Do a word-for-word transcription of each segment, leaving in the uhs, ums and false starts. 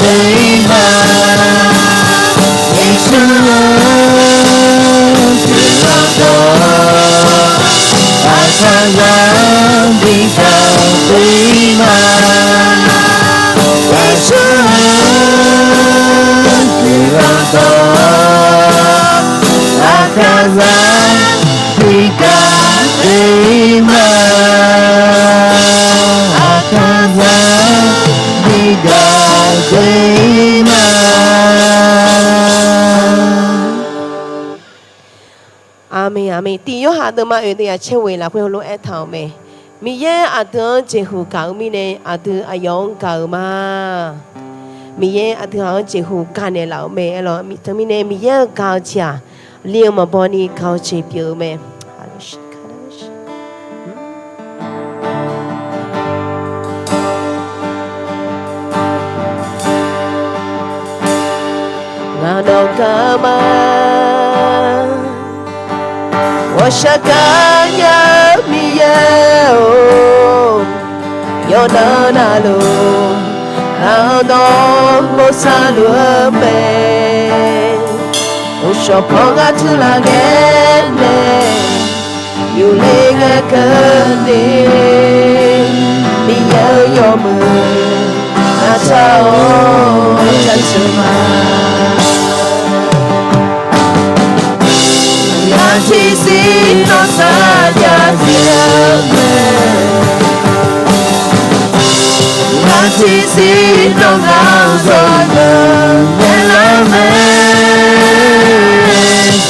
teq ma. Yeqsur-anr guiqlanq dawq, aqkaqzaq bigaq teq ma. Yeqsur-anr guiqlanq dawq, aqkaqzaq bigaq teq ma. Aqkaqzaq bigaq teq ma. Aqmeq, aqmeq. Tiq Yorhaq deuvma oeq deuv yaf caer ghoeq lafkhoer heulof-aer aertaq-euq mae. Miqyaer aqdui-anr jeqhuq gaq-eu mirnae, aqdui aqyawf-anr gaq-euq ma. Miqyaer aqdui-anr jeqhuq gaqnaeq laf-euq mae. Aerlawq, teumirnae Miqyaer-anr gaq-eu jeq-aq, li-eu maqbaw ni gaq-eu jeq pyeuf-eu mae. Ngaq nawq gaq ma, ghawqshaq gaq nya-eu Miqyaer-or, yawqnan navluf, ngaq-anr nawr bosav luf-eu mae. Uqshawq pawr ngar teular ngae nae, yufle ngae keuvni, Miqyaer-euq yawmuiq aqcawq-anr jaceuq ma. Ngar tiqsiq nawr sar jav zir-eu mae. Ngar tiqsiq nawr ngar-anr zawqdeuq naeqlar mae.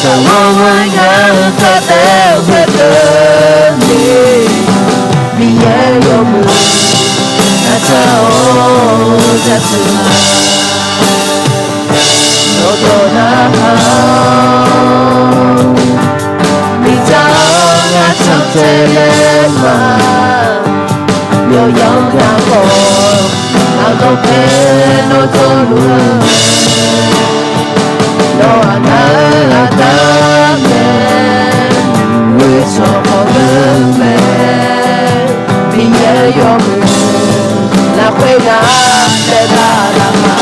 Saqlaq ghoer ngar-eu khardaef ghoer keuvni, Miqyaer yawmuiq aqcawq-anr jaceuq ma. Dawqdawq narhaq-awr, mirtsaq-anr ngar can tae laer ma. Yawqyawq-anr garkawv, aqdawq pae nawr dawrluf-eu, nawr aqda-eu aqda mae. Ghoer tsawq khawf geur mae. Miqyaer-eu yawmuiq lafkhoer nar taev lavlaf ma.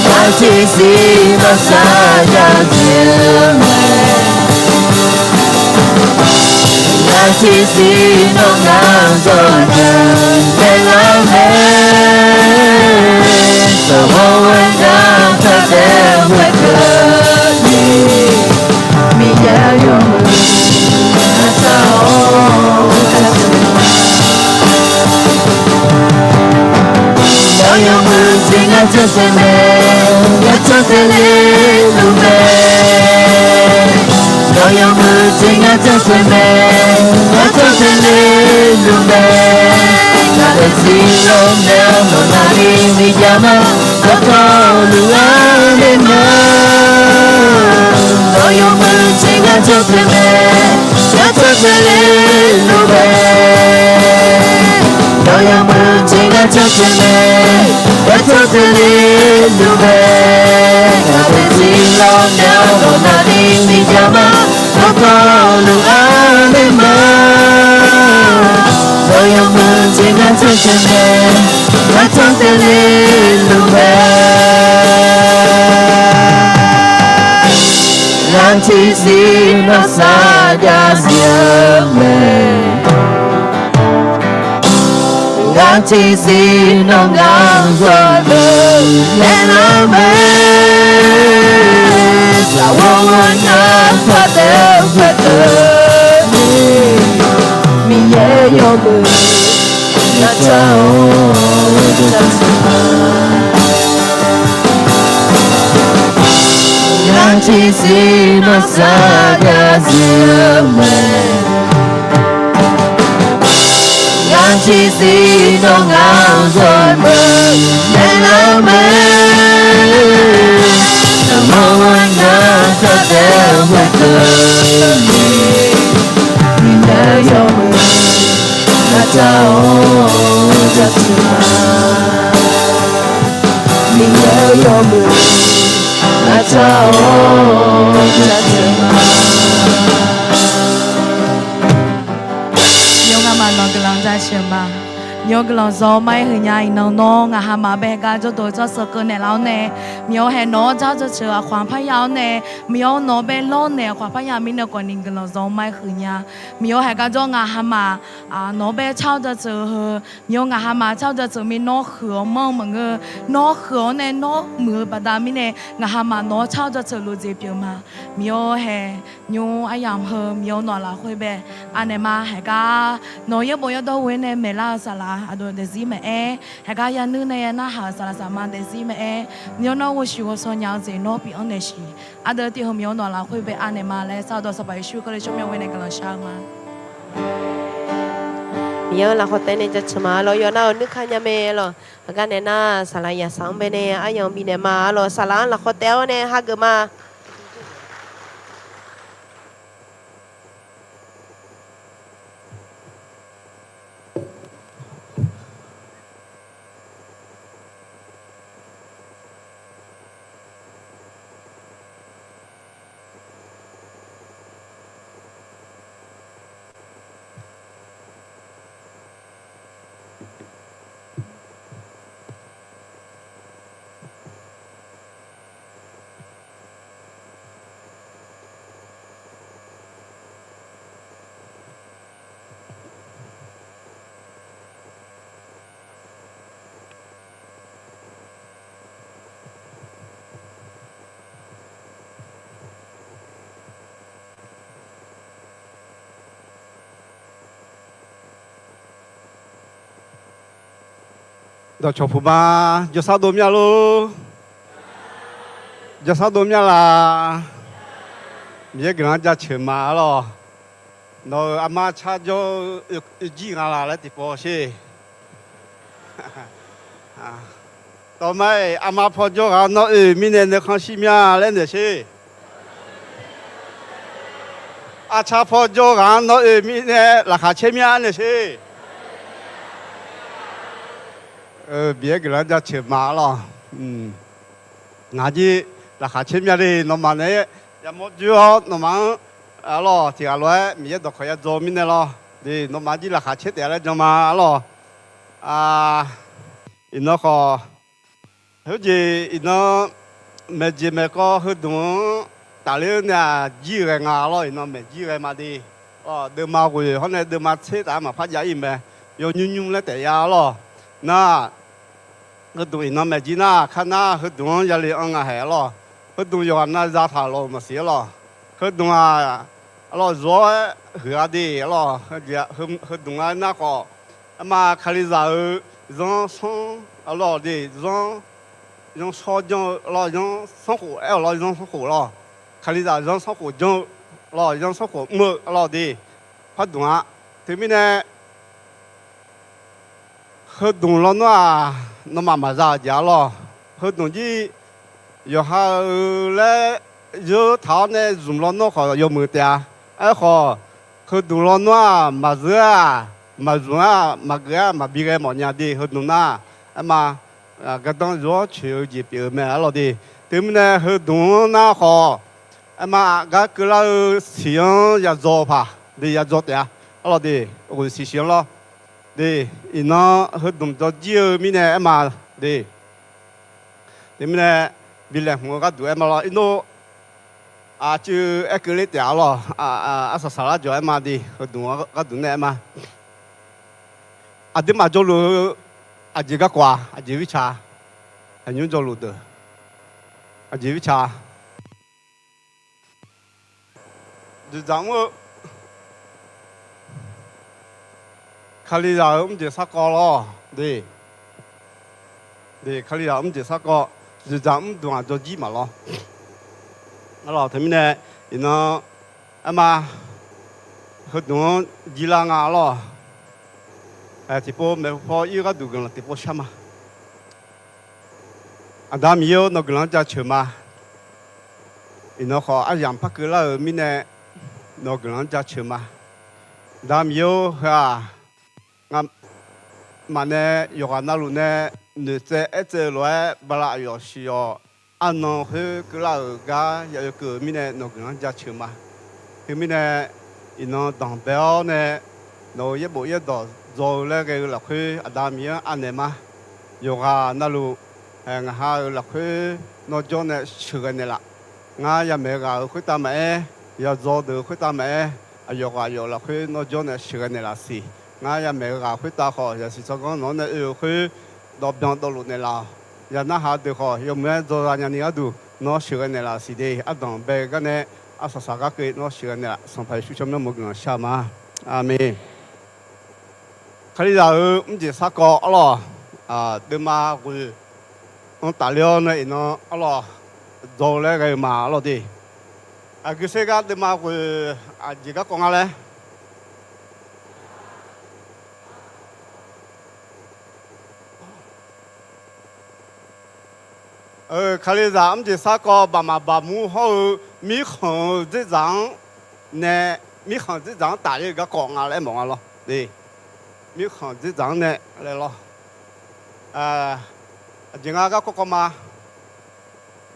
Ngar tiqsiq nawr sar jav zir-eu mae. Ngar tiqsiq nawr ngar-anr zawqdeuq naeqlar mae. Saqlaq ghoer ngar khardaef ghoer keuvni, Miqyaer yawmuiq aqcawq-anr jaceuq ma. Nawr yawmuiq jeq ngar janr tae mae, ngar janr tae le luf mae. Nawr yawmuiq jeq ngar janr tae mae, ngar janr tae le luf mae. Ngaq daefzir lawr nae-awr nawq navni miqjav ma, dawqtawvluf-eu arnaeq ma. Nawr yawmuiq jeq ngar janr tae mae, ngar janr tae le luf mae. Nawr yawmuiq jeq ngar janr tae mae, ngar janr tae le luf mae. Ngaq daefzir lawr nae-awr nawq navni miqjav ma, dawqtawvluf arnaeq ma. Nawr yawmuiq jeq ngar janr tae mae, ngar janr tae le luf mae. Ngar tiqsiq nawr sar jav zir-eu mae. Ngar tiqsiq nawr ngar-anr zawqdeuq naeqlar mae. Saqlaq ghoer ngar khardaef ghoer keuvni, Miqyaer yawmuiq aqcawq-anr jaceuq ma. Ngar tiqsiq nawr sar jav zir-eu mae. Ngar tiqsiq nawr ngar-anr zawqdeuq naeqlar mae. Saqlaq ghoer ngar khardaef ghoer keuvni, Miqyaer yawmuiq aqcawq-anr jaceuq ma. Miqyaer yawmuiq aqcawq-anr jaceuq ma. Yawqghaq maqnawq guiqlanq jaceuq ma. Miqyaer guiqlanq zawq-awr mar-aer huiqnya. Iqnan nawr ngaq hamaf bae haeqgar jawrduq-eu tsawrseuq keuv naeqlaf-awr nae, miqyaer haer nawq-anr dzardzawr ceuq aqkhaq-anr parya-awr nae, miqyaer-awr nawq-anr bae lawrnaeq aqkhaq parya mirnae khawfni guiqlanq zawq-awr mar-aer huiqnya. Miqyaer haeqgar jawr ngaq hamaf nawq-anr bae car-awr dzawr ceuq heu, miqyaer ngaq hamaf car-awr dzawr ceuq mir nawr huiq-awr manr-eu maqngeur. Nawr huiq-awr nae nawr muiq-eu baqda mirnae ngaq hamaf nawq-anr car-awr dzawr ceuq luf jeq pyeuf ma. Miqyaer haer nymr aryamq heu miqyaer nawq lafkhoer bae anaeq ma. Haeqgar nawq yaerbof yawdawr ghoe-aer nae maeqlar-eu saqlaq aqdui daefzir maqaer, haeqgar yanuir nae narhaq-euq saqlaq saqma daefzir maqaer, miqyaer nawr ghovshuif ghovshaw nya-eu jeq nawr bi anr naeq siq. Aqdui tiq heu miqyaer nawq lafkhoer bae anaeq ma laer sar-eu dawq Sanqpaq Yeqsur Kali tsawrmyanr ghoe nae guiqlanq shar-eu ma. Miqyaer-euq lafkhoer taef nae jaceuq ma lawq. Yawqnan-euq nuikar nya mae lawq. Aqgar nae nar saqlaq yaqsaq-anr bae nae aryamq bifnaeq ma lawq. Saqlaq-anr lafkhoer taef-awr nae hageuf ma. Dawqcawq puq ma. Jawrsar dov mya lor. Jawrsar dov mya laf. Miqyaer guiqlanq-anr jaceuq ma lawq. Nawq-euq armar car jawr-eu jir nga laf laer tiqpov sher. Tawqma-iq armar paw jawr ghaq-anr nawr oe mirnae nuikhanr shir mya laer naeq sher. Arcar paw jawr ghaq-anr nawr oe mirnae laqkhaq caer mya naeq sher. Miqyaer guiqlanq-anr jaceuq ma lawq. Ngaq jir laqkhaq caer mya le. Nawmaf naeq-aer yamawr joer-awr nawmaf-anr arlawq tiq ghaq lof-aer Miqyaer dawqkawq yadzaw mirnae lawr. Nawmaf jir laqkhaq caer taef-a laer jan ma arlawq. Iqnan khawf, heujeq iqnan maeqjeq maeqkawv heudmq-anr tafler-eu nae-aq jir ghae nga lawr. Iqnan maeq jir ghae ma de. Deuvma ghoeq hawr nae deuvma tser taf-aer maqpar jav-ir mae. Yawnymr nymr laer taef ya lawq. Nar, heudmq iqnan maeq jir nar, kar nar heudmq-anr yale anr nga haeq arlawq. Heudmq yawqghaq na zataq lawq-euq maqsiq arlawq. Heudmq-aq, arlawq zawr-aer huiq-a de arlawq. Heudmq-a nar khawf, aerma Kalizaq-euq zanrsanr arlawq de, zanr, zanrshawr janr-eu arlawq, zanrsanrkhof aer-awq lawr, zanrsanrkhof lawq. Kalizaq zanrsanrkhof janr-eu lawq, zanrsanrkhof mr-eu arlawq de, pardmq-a. Teumirnae, heudmq lawnmr-aq, nawmaf maqza-euq jeq arlawq. Heudmq jir yawqha-eu laer zeur taq-awr nae zmq lawnmr khawf yawmuiq taef-a. Aerkhawf, heudmq lawnmr-aq, maqzeur-aq, maqzmq-aq, maqgeuf-aq, maqbi ghae mawfnya de. Heudmq nar, aerma gardanr zor-awr coeq-eu jeq pyeuf-eu mae arlawq de. Teumirnae heudmq-anr nar khawf, aerma gar keuvlar-eu siq-anr yadzaw-eu paq de, yadzaw taef-a arlawq de. Ghoeq siq siq-anr lawr de. Iqnan heudmq dzawjir-eu mirnae aerma de. Teumirnae bilaeqhmq-eu gharduq aerma lawr. Irnov aqcuiv aerkeuv ler taef-a lawq. Arsaq saqlar jawq aerma de, heudmq gharduq nae aerma. Aqduimaf jawrluf-eu aqjeq garkawv-aq, aqjeq mirtsaq, aqnymr jawrluf deuq, aqjeq mirtsaq, dzoeqdzaq mr-eu, Kalizaq-euq mrjeq sarkawv lawr de. De, Kalizaq mrjeq sarkawv, dzoeqdzaq mr dmq-aq jawrjir maqlawr. Arlawq teumirnae, iqnan aerma heudmq-anr jirlar nga arlawq. Tiqpov maeqhu paw ir gharduq guiqlanq tiqpov shar ma. Aqda Miqyaer-or, nawq guiqlanq-anr jaceuq ma. Iqnan khawf aryamq par keuvlar-euq mirnae nawq guiqlanq-anr jaceuq ma. Aqda Miqyaer-or, heu-aq, ngamaf nae yawqghaq navluf nae noeqtsaev aertsaev-eu lof-aer bala aqyawf siq yawq arnan khoer keuvlar-euq gar ya oekeuv-euq mirnae nawq guiqlanq-anr jaceuq ma. Teumirnae iqnan danqbae-awr nae nawq-euq yaerbof yaerdawq dzaw-eu laer ghae-eu lafkhoer Aqda Miqyaer-anr anaeq ma. Yawqghaq navluf, ngaq ha-euq lafkhoer nawr jawr nae sheuqghae naeqlaf. Ngar yamaeq-eu ghaq-euq khoertav maqaer, yadzaw deuq-euq khoertav maqaer, aqyawf ghaq yawf lafkhoer nawr jawr nae sheuqghae naeqlaf siq. Ngar yamaeq-eu ghaq khoertav khawf, zaqsiq tsawrganr nawq-anr nae oe-euq khoer, dawqbyan dawvluf naeqlaf-awq. Yaqnarhaq deuq khawf, yawmuiq-aer dzaw za nyani gharduq nawr sheuqghae naeqlaf siq de. Ardanq bae-eu gar nae, arsaq saq gar keuv nawr sheuqghae naeqlaf. Sanqpaq Yeqsur tsawrmyanr mawq guiqlanq shar-eu ma. Aqmeq. Kalizaq-euq mrjeq sarkawv arlawq, deuvma ghoeq-anr tafler-awr nae iqnan arlawq, dzaw-eu laer ghae-eu ma arlawq de. Aqgeu saer gar deuvma ghoeq aqjeq garkawv nga laer Kalizaq mrjeq sarkawv baqmaq baqmur hawr-eu mirkhanq-eu dzerdzaq-anr nae, mirkhanq dzerdzaq-anr tafler-eu garkawv nga laer aermawf nga lawr. Mirkhanq dzerdzaq-anr nae laer lawr. Aqjeq nga garkawv kawv ma.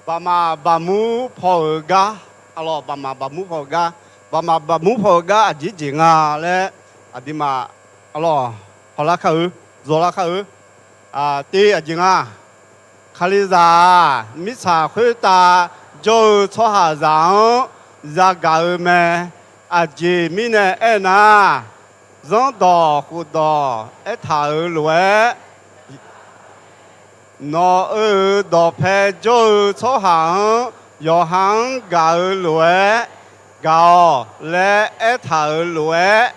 Baqmaq baqmur paw-eu gar, arlawq, baqmaq baqmur paw-eu gar, baqmaq baqmur paw-eu gar aqjeq jeq nga laer aqduimaf arlawq, hawlar kar-eu, zawlar kar-eu. Tiv aqjeq nga, Kalizaq-aq mirtsaq khoertav jawr-eu tsawrhaqzaq-anr yagaq-eu mae. Aqjeq mirnae aernar, zanrdawq khofdawq aertaq-euq lof-aer, nawq oe-euq dawqpae jawr-eu tsawrhaq-anr yawqha-anr gaq-eu lof-aer, gaq-awq laer aertaq-euq lof-aer,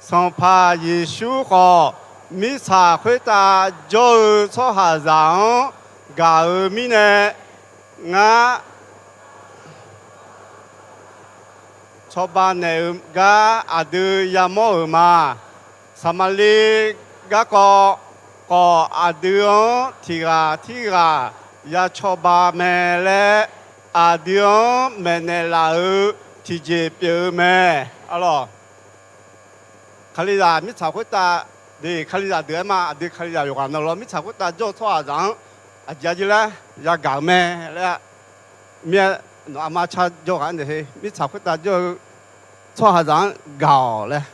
Sanqpaq Yeqsur khawf mirtsaq khoertav jawr-eu tsawrhaqzaq-anr gaq-eu mirnae, ngar cawba naeq-eu gar aqdui yamawr-euq ma. Saqmaqliv garkawv khawf, aqdui-anr tiq ghaq tirghaq ya cawba mae laer, aqdui-anr maeqnaeq laf-eu tiqjeq pyeuf-eu mae. Arlawq, Kalizaq mirtsaq khoertav, de, Kalizaq deuq-aer ma, aqdui Kalizaq yawqghaq navluf-anr mirtsaq khoertav jawr-eu tsawrhaqzaq-anr aqjeq aqjeq laer yagaq-euq mae laer, mir-aer nawq aqma car jawr ghaq-anr nae, mirtsaq khoertav jawr-eu tsawrhaqzaq-anr gaq-awq laer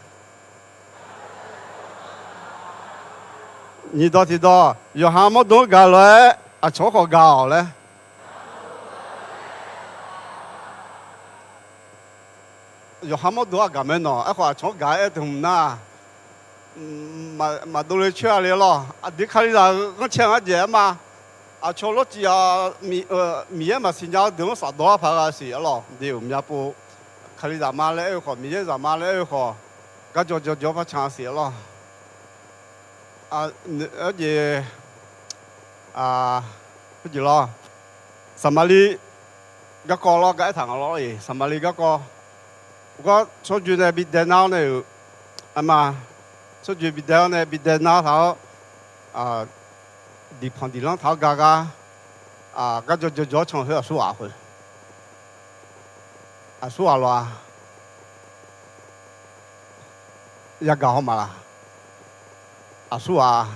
nyiqdawq tiqdawq, yawqha mawrdo-anr gaq lof-aer aqcawq-anr khawf gaq-awq laer. Yawqha mawrdo-anr gaq mae nawq. Aerkhawf aqcawq-anr gaq-aer aer deuq hmq nar, maqdov le coer-a le lawr. Aqdui Kalizaq-euq ghanrcae-anr jaeq-aer ma. Aqcawq lawrcif-a, Miqyaer maqsiq nya-eu deuq-anr safdawq-ar paq-eu siq arlawq. De-euq myavpov, Kalizaq ma laer aer-eu khawf, Miqyaer zaq ma laer aer-eu khawf, garjawr jawrjawr par can-a siq arlawq. Arjeq, arjeq lawr. Saqmaqliv garkawv lawr gar aertaq nga lawr-iq, Saqmaqliv garkawv. Gar tsawrjoe nae bi dae nar-awr nae-euq, aerma, tsawrjoe bi dae-awr nae bi dae nar taq-awr, diqpanq diqlanr taq-awr gar gar, garjawr jawrjawr can-eu khoer aqsurghaq khoer, aqsurghaq lawq-a. Yagaq haw maqlaq? Aqsurghaq-a.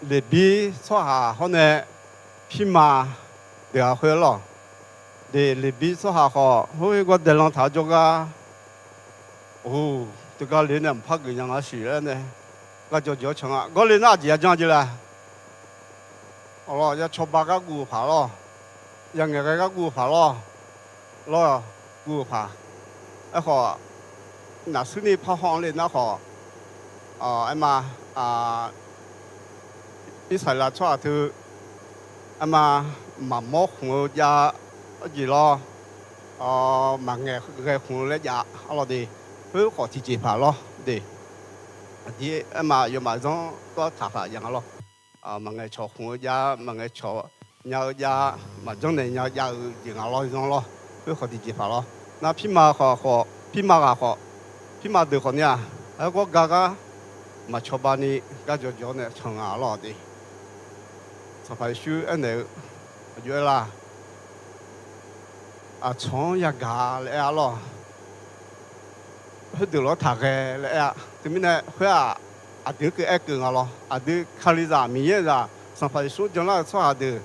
Leqbir tsawrhaq hawr nae pirma deuq-aq khoer lawq. De, Leqbir tsawrhaq khawf, hor, gawr daelan taq-awr jawrgar, or, teugar le nae mqpar geuf nya nga siq laer nae, garjawr jawr can nga. Gawr le nar aqjeq ya janr jeq laer, awq lawq, ya cawba gar guv-eu paq lawr, ya ngaeqghae gar guv-eu paq lawr, lawr, guv-eu paq. Aerkhawf, naqsur ni parhaw-anr le nar khawf, aerma, Irsaqleqlav tsawrhaq teu, aerma, maqmawr khmq-eu jav-eu jeq lawr, maqngaeq ghae khmq-eu laer jav arlawr de. Khoer khawf tiqjeq paq lawr de. Aqdir aerma, yawmaf zanr tawr taq paq jav nga lawr. Maqngaeq cawq khmq-eu jav, maqngaeq cawq nya-eu jav, maqjanr naeq nya-eu jav-eu jeq nga lawr zanr lawr. Khoer khawf tiqjeq paq lawr. Nar pirma khawf khawf, pirma ghaq khawf, pirma deuq khawf ni-aq, aergawr gar gar maqcawba ni garjawr jawr nae can nga lawr de. Sanqpaq Yeqsur aernaeq-eu, aqjox aer lar, aqcawq-anr yagaq laer aer-a lawr. Khoerdeuq lawr taq ghae laer aer-a. Teumirnae khoer-aq, aqdui-anr keuv aer keuv nga lawr. Aqdui Kalizaq Miqyaer zaq Sanqpaq Yeqsur janlar-euq tsawrhaq deuq,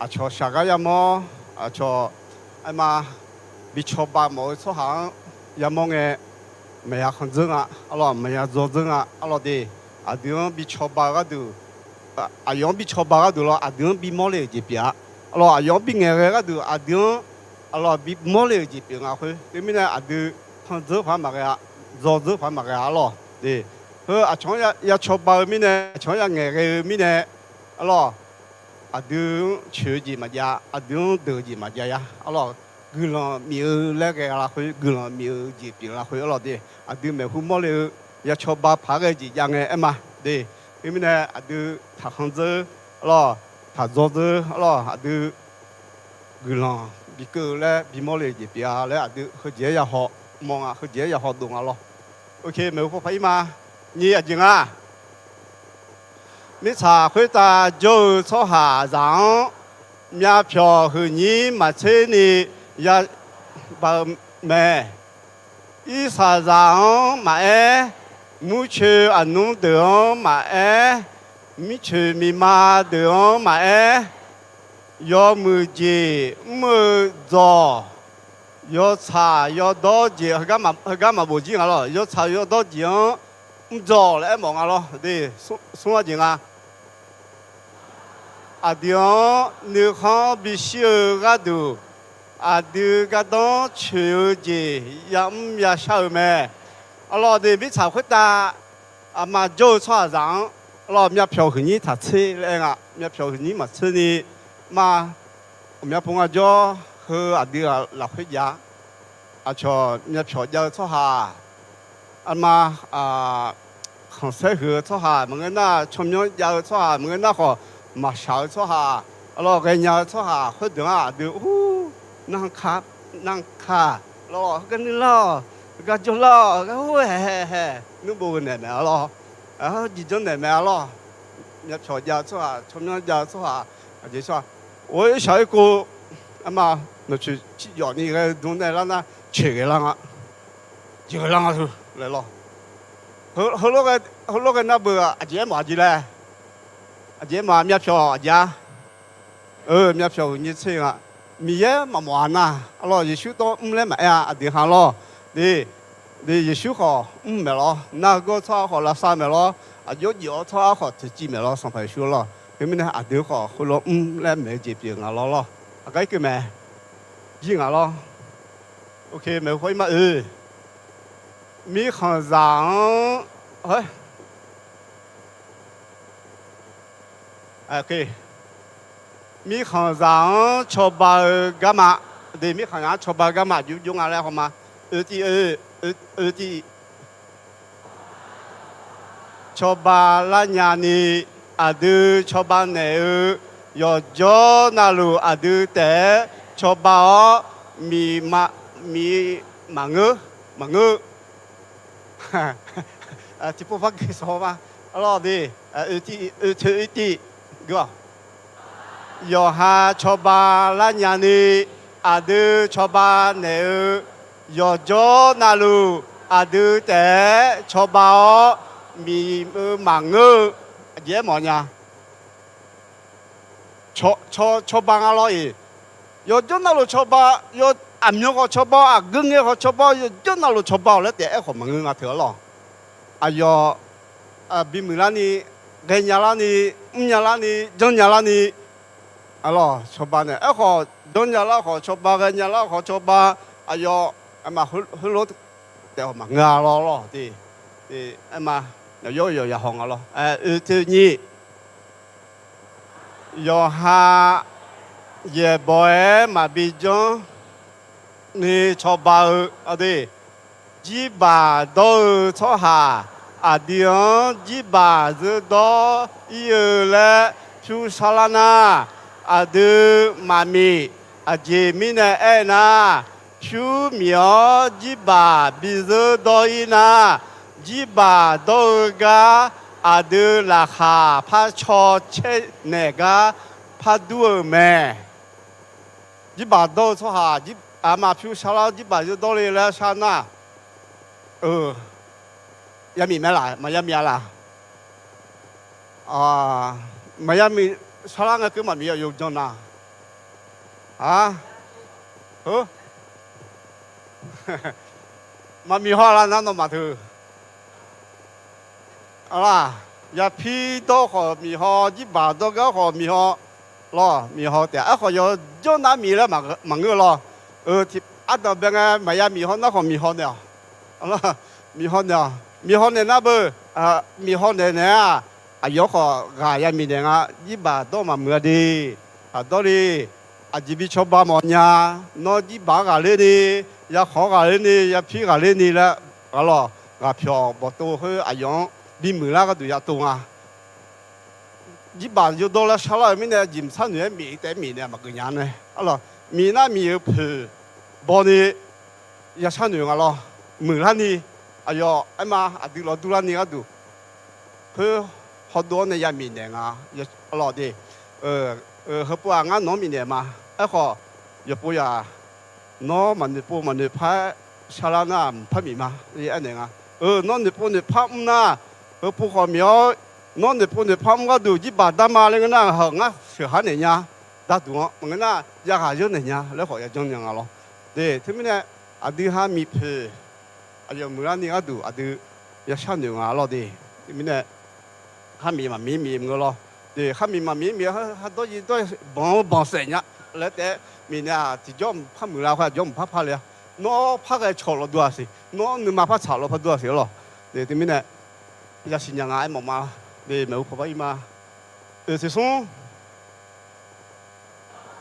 aqcawq shaq gar yamawr, aqcawq aerma, bi cawba mawf-eu tsawrhaq-anr yamawr ngae, maqya khanqdzeur nga, arlawr, maqya dzawdzeur nga, arlawr de. Aqdui-anr bi cawba-eu gharduq, aqyawf-anr bi cawba gharduq lawr, aqdui-anr bimawr le-euq jeq pyeuf-a. Arlawr, aqyawf-anr bi ngaeqghae gharduq, aqdui-anr, arlawr, bimawr le-euq jeq pyeuf nga khoer. Teumirnae aqdui khanqdzeur paq-aer maqghae-a, dzawdzeur paq-aer maqghae-a, arlawr de. Heu aqcawq-anr ya, ya cawba-eu mirnae, aqcawq-anr ya ngaeqghae-eu mirnae, arlawr, aqdui-anr coeq-eu jeq maqjav, aqdui-anr deuq-eu jeq maqjav ya. Arlawr, guiqlanq mif-eu laer ghae-a lafkhoer, guiqlanq mif-eu jeq pyeuf lafkhoer, arlawr de. Aqdui maeqhu mawrle-eu ya cawba paq-aer ghae jeq jav ngae aer ma de. Teumirnae aqdui taqkhanq dzeur, arlawr, taqdzawr dzeur, arlawr, aqdui guiqlanq bikeuv-eu laer bimawr le-eu jeq pyeuf-a laer aqdui heujeq-aer ya haw mawr nga, heujeq-aer ya haw dov nga lawr. Oke, maeqhu paw paq-ir ma. Nyiq aqjeq nga. Mirtsaq khoertav jawr-eu tsawrhaqzaq-anr myavpyawq huiqnyir maqtser ni ya ba-eu mae. Irsaqzaq-anr maqaer, murcoeq aqnmr deuq-anr maqaer, mircoeq miqma deuq-anr maqaer, yawmuiq jeq mr-eu dzawq, yawtsaq yawdawr jeq, heugar maqbof jir nga lawr, yawtsaq yawdawr jeq-anr mrdawq laer aermawf nga lawr. Smr-ar jeq nga. Aqdui-anr nuikhanr bishir-eu gharduq, aqdui gardanr coeq-eu jeq yamr yashar-eu mae. Arlawr de, mirtsaq khoertav aqma jawr-eu tsawrhaqzaq-anr, arlawr, myavpyawq huiqnyir taqtser laer aer nga. Myavpyawq huiqnyir maqtser ni ma. Ghawqmya pov nga jawr, heu aqdui lafkhoer jav. Aqcawq myavpyawq jav-eu tsawrhaq, arma, khanqsaer huiq-eu tsawrhaq maqngeur nar, tsawrmyanr jav-eu tsawrhaq maqngeur nar khawf, maqshaq-eu tsawrhaq, arlawr, ghaenya-eu tsawrhaq khoerdeuq-anr aqdui ur, narhaq ka, narhaq ka, arlawr, heugar nuir lar-awq, heugar jawr lar-awq, heugar ur, haehaehae nuir bov-eu naeq mae, arlawr, jiq janr naeq mae, arlawr. Myavpyawq jav-eu tsawrhaq, tsawrmyanr jav-eu tsawrhaq, aqjeq tsawrhaq, or, irshaq irkov, arma, nawqtsoeq ciryawf ni ghae-eu dm nae lar nar, coeq ghae lar nga, jeq ghae lar nga teu laer lawr. Heulof ghae nar beu aqjeq aermawf-a jeq laer, aqjeq aermawf-a, myavpyawq aqjeq-a. Myavpyawq huiqnyir tser nga. Miqyaer maqmawf-a nar, arlawr, Yeqsur tawv mr laer maqaer-a, aqdui ha lawr. De, de, Yeqsur khawf mr maeq lawr, nargawr tsawrhaq khawf lavsav maeq lawr, aqjox jif-awr tsawrhaq khawf toeqciv maeq lawr, Sanqpaq Yeqsur lawr. Teumirnae aqdui khawf khoerlof mr laer maeq-eu jeq pyeuf nga lawr lawr. Aqgar irkeuv mae. Jir nga lawr. Oke, maeqhu paw-ir ma-oe. Mirkhanqzaq-anr, mirkhanqzaq-anr cawba-eu garma, de, mirkhanqzaq-anr cawba-eu garma jov jov nga laer haw ma. Oe tiv, oe tiv. Cawba lar nyani, aqdui cawba naeq-eu yawqjawr navluf aqdui taef-aer cawba-awr, miq, miq maqngeur, maqngeur-eu. Tiqpov par gui sawq ma. Arlawr de, oe tiv, oe tiv, gui-awq. Yawqha cawba lar nyani, aqdui cawba naeq-eu yawqjawr navluf aqdui taef-aer cawba-awr, miq-eu maqngeur-eu. Aqjeq aermawf nya. Cawba nga lawr-iq. Yawqjawr navluf cawba, aqmyan khawf cawba, aqgeu ngae khawf cawba, yawqjawr navluf cawba-awq laer taef-aer khawf maqngeur nga teu arlawr. Aqyawf bimuiq larni, ghaenya larni, mrnya larni, janrnya larni, arlawr, cawba nae aerkhawf janrnya lar khawf cawba, ghaenya lar khawf cawba, aqyawf, aqma heulof taef-awq maqngeur-a lawr lawr de. Aerma, yawqyawq yawqyawq haw nga lawr. Oe teu nyir. Yawqha yaeqbawq-aer maqbi janr ni cawba-eu, aqdui, jirbaq dawr-eu tsawrhaq, aqdui-anr jirbaq zeur dawr-ir-eu laer pyursar lar nar, aqdui maqmiq. Aqjeq mirnae aernar, pyur miq-awr jirbaq bi zeur dawr-ir nar, jirbaq dawr-eu gar aqdui laqkhaq par caw caer naeq gar par dur-euq mae. Jirbaq dawr-eu tsawrhaq, aqma pyursar lar-awr jirbaq zeur dawr le laer shar nar, yamiq mae laq, maqya miq-a laq? Maqya miq, sarlar ngae keuv maqmiq ya yawjan na. A, Maqmiq haw lar nar nawmaf teu. Arlaq, yapir dawr khawf miq haw, jirbaq dawr gar khawf miq haw. Lawr, miq haw taef-a. Aerkhawf yawjawr nar miq laer maqngeur lawr. Ardanqbae ngae maqya miq haw nar khawf miq haw naeq-awq. Miq haw naeq-awq. Miq haw naeq nar beu, miq haw naeq naeq-aq, aqyawf khawf ghaq ya miqnaeq nga. Jirbaq dawr maqmuiq-a de. Aqdawr le, aqjeq bi cawba mawf nya. Nawr jirbaq-anr ghaqler ni, yakhawq-anr ghaqler ni, yapir ghaqler ni laer, ghaq lawq, ghaqpyawq bawqtov khoer aqyawf-anr bimuiq lar gharduq yatov nga. Jirbaq yawdawr lar sharlar-euq mirnae, jeq mqsar noeq-aer miq taef-aer miqnaeq maqgeuf nya nae, arlawq, miq nar miq-euq poeq baw ni yashar noeq nga lawr. Muiqlar ni, aqyawf aerma aqdui lawr durlar ni gharduq, khoer hawdov-awr nae ya miqnaeq nga. Arlawq de, heupov-aq ngar nawq-anr miqnaeq ma. Aerkhawf, yawqpov yaq, nawr maqnoeq pov maqnoeq par-aer sharlar nar mqpar miq ma. Aernaeq nga. Nawr noeqpov noeqpar mr nar, heupov khawf miq-awr, nawr noeqpov noeqpar mr gharduq jirbaq dar ma laer ngeur nar, hawq ngar sheuqhar naeq nya. Darduq-anr maqngeur nar, yaghaq yawr naeq nya laer khawf yajanr nya nga lawr. De, teumirnae, aqdui ha miq poeq, aqyawf muiqlar ni gharduq aqdui yashar noeq nga lawr de. Teumirnae, khar miq maqmiq miq maqngeur lawr. De, khar miq maqmiq miq, hardawr yidawr banq-eu banq saef nya laer taef-aer, miqnaeq-aq tiqjawr mqpar muiqlar khoer aqjawr mqpar par le-a. Nawr par ghae cawq lawq dur-a siq, nawr nuima par tsaq lawq par dur-a siq-a lawq. De, teumirnae, yasiq nya nga aermawf ma. De, maeqhu paw bar ir ma. Oeq teq smr.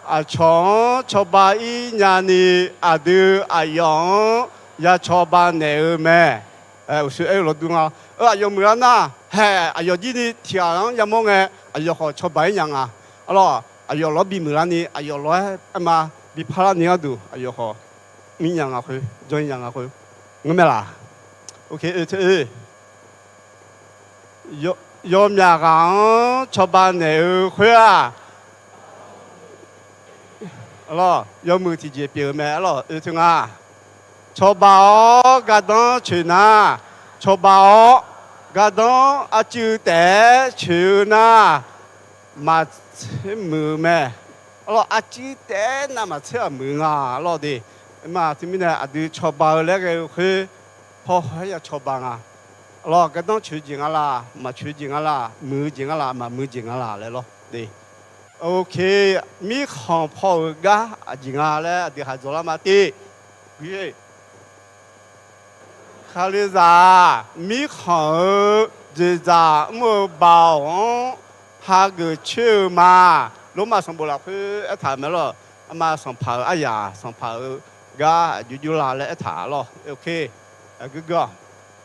Aqcawq-anr cawba ir nyani, aqdui aqyawf-anr ya cawba naeq-eu mae. Uqshoe aer-eu lawr dur nga. Aqyawf muiqlar nar, haeq aqyawf jir ni tiq ghaq-anr yamawr ngae, aqyawf khawf cawba ir nya nga. Arlawq, aqyawf lawr bimuiqlar ni, aqyawf lawr-aer aerma bi parlar ni gharduq, aqyawf khawf mir nya nga khoer, janr ir nya nga khoer, ngeur mae laq? Oe, yawmyaq ghaq-anr cawba naeq-eu khoer-aq, arlawq, yawmuiq tiqjeq pyeuf-eu mae. Arlawq, oe teu nga. Cawba-awr gardanr coeq nar, cawba-awr gardanr arcuiv taef-aer coeq-eu nar, maqtser muiq-eu mae. Arlawq, arcuiv taef-aer navmaqtser-aq muiq nga. Arlawq de, aerma teumirnae aqdui cawba-eu laer ghae-eu khoer, paw haw-aer ya cawba nga. Arlawq, gardanr coeq-eu jeq nga laq, maqcoeq-eu jeq nga laq, muiq-eu jeq nga laq, maqmuiq-eu jeq nga laq laer lawr de. Oke, mirkhanq paw-euq gar aqjeq nga laer aqdui haq dzawlar ma te. Kalizaq-aq, mirkhanq-euq dzoeqdzaq mr-eu baoq-anr hageuf coer-eu ma. Lormav sanqbof lafkhoer aertaq-euq mae lawq. Arma sanqpaq-euq aryaq, sanqpaq-euq gar aqjox jov la laer aertaq lawq. Oke, aqgeu geu-awq.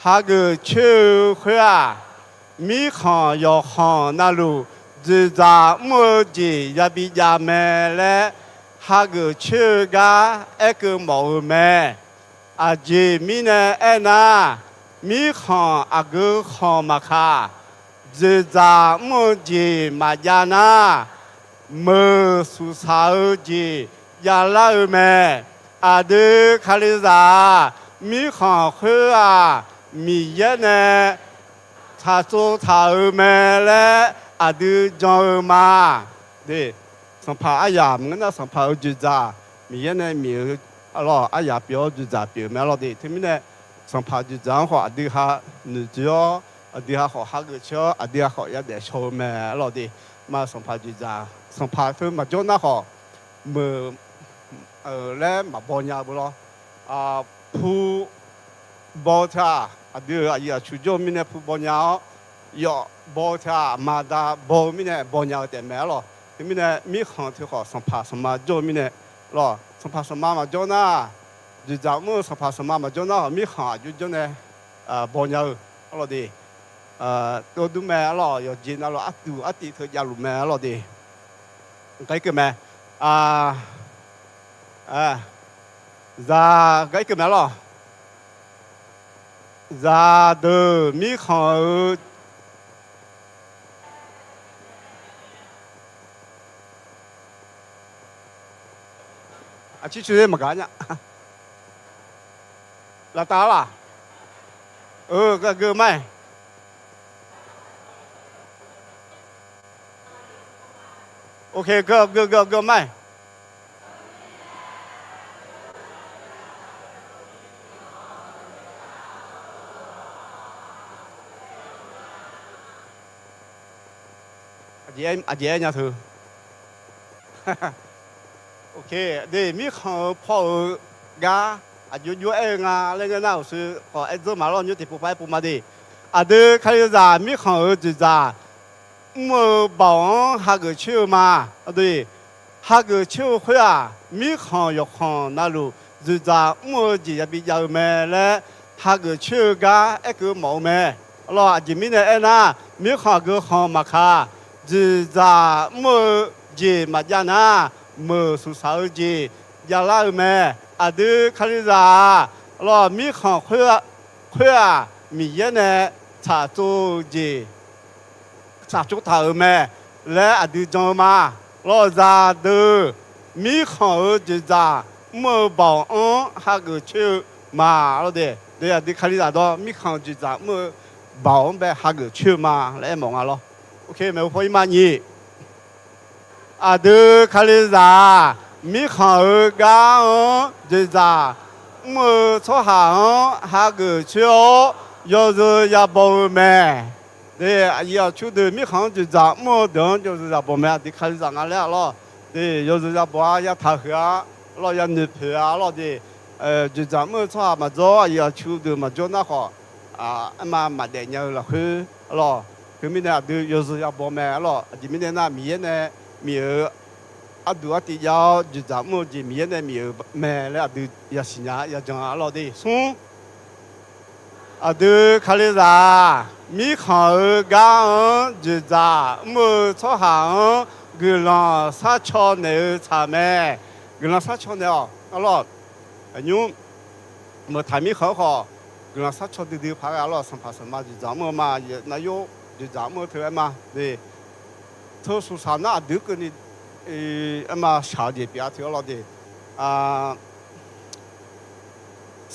Hageuf coer-eu khoer-aq, mirkhanq yawqkhanq navluf dzoeqdzaq mr-eu jeq yabi jav mae laer hageuf coer-eu gar aerkeuv mawf-eu mae. Aqjeq mirnae aernar, mirkhanq aqgeu khanq maqkaq, dzoeqdzaq mr-eu jeq maqjav nar, meuq suqsaq-eu jeq javlar-eu mae. Aqdui Kalizaq-aq, mirkhanq khoer-aq, Miqyaer nae tsaqtsov taq-euq mae laer aqdui jan-eu ma. Sanqpaq aryaq maqngeur nar, sanqpaq-euq dzoeqdzaq, Miqyaer nae miq-eu arlawq aryaq pyeuf-awr dzoeqdzaq pyeuf-eu mae arlawq de. Teumirnae, sanqpaq dzoeqdzaq-anr khawf aqdui ha noeqtsoeq-awr, aqdui ha khawf hageuf coer-awr, aqdui ha khawf yadaef shaw-eu mae arlawq de. Ma sanqpaq dzoeqdzaq, sanqpaq teu maqjawr nar khawf, meuq laer maqbaw nya-eu beu lawr. Pu baw-eu teu-aq, aqdui-euq aqyuif aqtsu jawr-eu mirnae pu baw nya-awr, yawf baw-eu teu-aq, maqda baw-eu mirnae baw nya-eu taef mae arlawq. Teumirnae, mirkhanq teu khawf sanqpaq sanqma jawr-eu mirnae lawq. Sanqpaq sanqma maqjawr nar, dzoeqdzaq mr-eu sanqpaq sanqma maqjawr nar, mirkhanq aqjox jawr nae baw nya-eu arlawq de. Tov dur mae arlawq, yawqjeq navluf arduq artiv teu javluf mae arlawq de. Gar irkeuv mae. Zaq gar irkeuv mae arlawq. Zaqdeuq mirkhanq-euq aqcir coer maqgaq nya. Laftav arlaq. Geu ma-aer. Ok, geu, geu, geu, geu ma-aer. Aqjeq aer nya teu. Mirkhanq-euq paw-euq gar aqjox jox aer-eu nga laer ngeur nar, uqshoe khawf aer dzeur ma lawr, nymr tiqpov par aer pov ma de. Aqdui Kalizaq mirkhanq-euq dzoeqdzaq mr-eu baoq-anr hageuf coer-eu ma. Hageuf coer-eu khoer-aq, mirkhanq yawqkhanq navluf dzoeqdzaq mr-eu jeq yabi jav-eu mae laer hageuf coer-eu gar aerkeuv mawf-eu mae. Arlawr, aqjeq mirnae aernar, mirkhanq aqgeu khanq maqkaq, dzoeqdzaq mr-eu jeq maqjav nar, meuq suqsaq-eu jeq javlar-eu mae. Aqdui Kalizaq-aq, arlawr, mirkhanq khoer-aq, Miqyaer nae tsaqtsov-eu jeq tsaqtsov taq-euq mae laer aqdui jan-eu ma. Lawr, zaqdeuq mirkhanq-euq dzoeqdzaq mr-eu baoq-anr hageuf coer-eu ma. Lawr de, aqdui Kalizaq dawr mirkhanq dzoeqdzaq mr-eu baoq-anr bae hageuf coer-eu ma laer aermawf nga lawr. Maeqhu paw ir ma nyiq. Aqdui Kalizaq-aq, mirkhanq-euq gar-anr dzoeqdzaq mr-eu tsawrhaq-anr hageuf coer-awr, yawzeu yabaw-eu mae. De, aqyuif aqtsu deuq mirkhanq-anr dzoeqdzaq mr-eu deuq-anr yawzeu yabaw mae. Aqdui Kalizaq nga laer-a lawr. De, yawzeu yabaw-a, yataq huiq-a, arlawr, yanoeq poeq-a lawr de. Dzoeqdzaq mr-eu tsawrhaq maqdzawr, aqyuif aqtsu deuq maqjawr nar khawf, aerma maqdaef nya-eu lafkhoer, arlawr, teumirnae aqdui yawzeu yabaw mae. Arlawr, aqjeq mirnae nar, Miqyaer nae miq-euq arduq artiv jav-awr dzoeqdzaq mr-eu jeq Miqyaer nae miq-euq mae laer aqdui yasiq nya yajan-a lawr de. Smr, aqdui Kalizaq-aq, mirkhanq-euq gar-anr dzoeqdzaq mr-eu tsawrhaq-anr guiqlanq sharcaw naeq-eu tsaq mae. Guiqlanq sharcaw naeq-awq. Arlawr, aqnymr meuqtaq mirkhanq-anr khawf guiqlanq sharcaw duidui paq-aer ghae, arlawr, sanqpaq sanqma dzoeqdzaq mr-eu ma. Nar yawr dzoeqdzaq mr-eu teu aer ma de. Teu suqsaq nar aqdui keuvni aerma shaq-eu jeq pyeuf-a teu, arlawr de.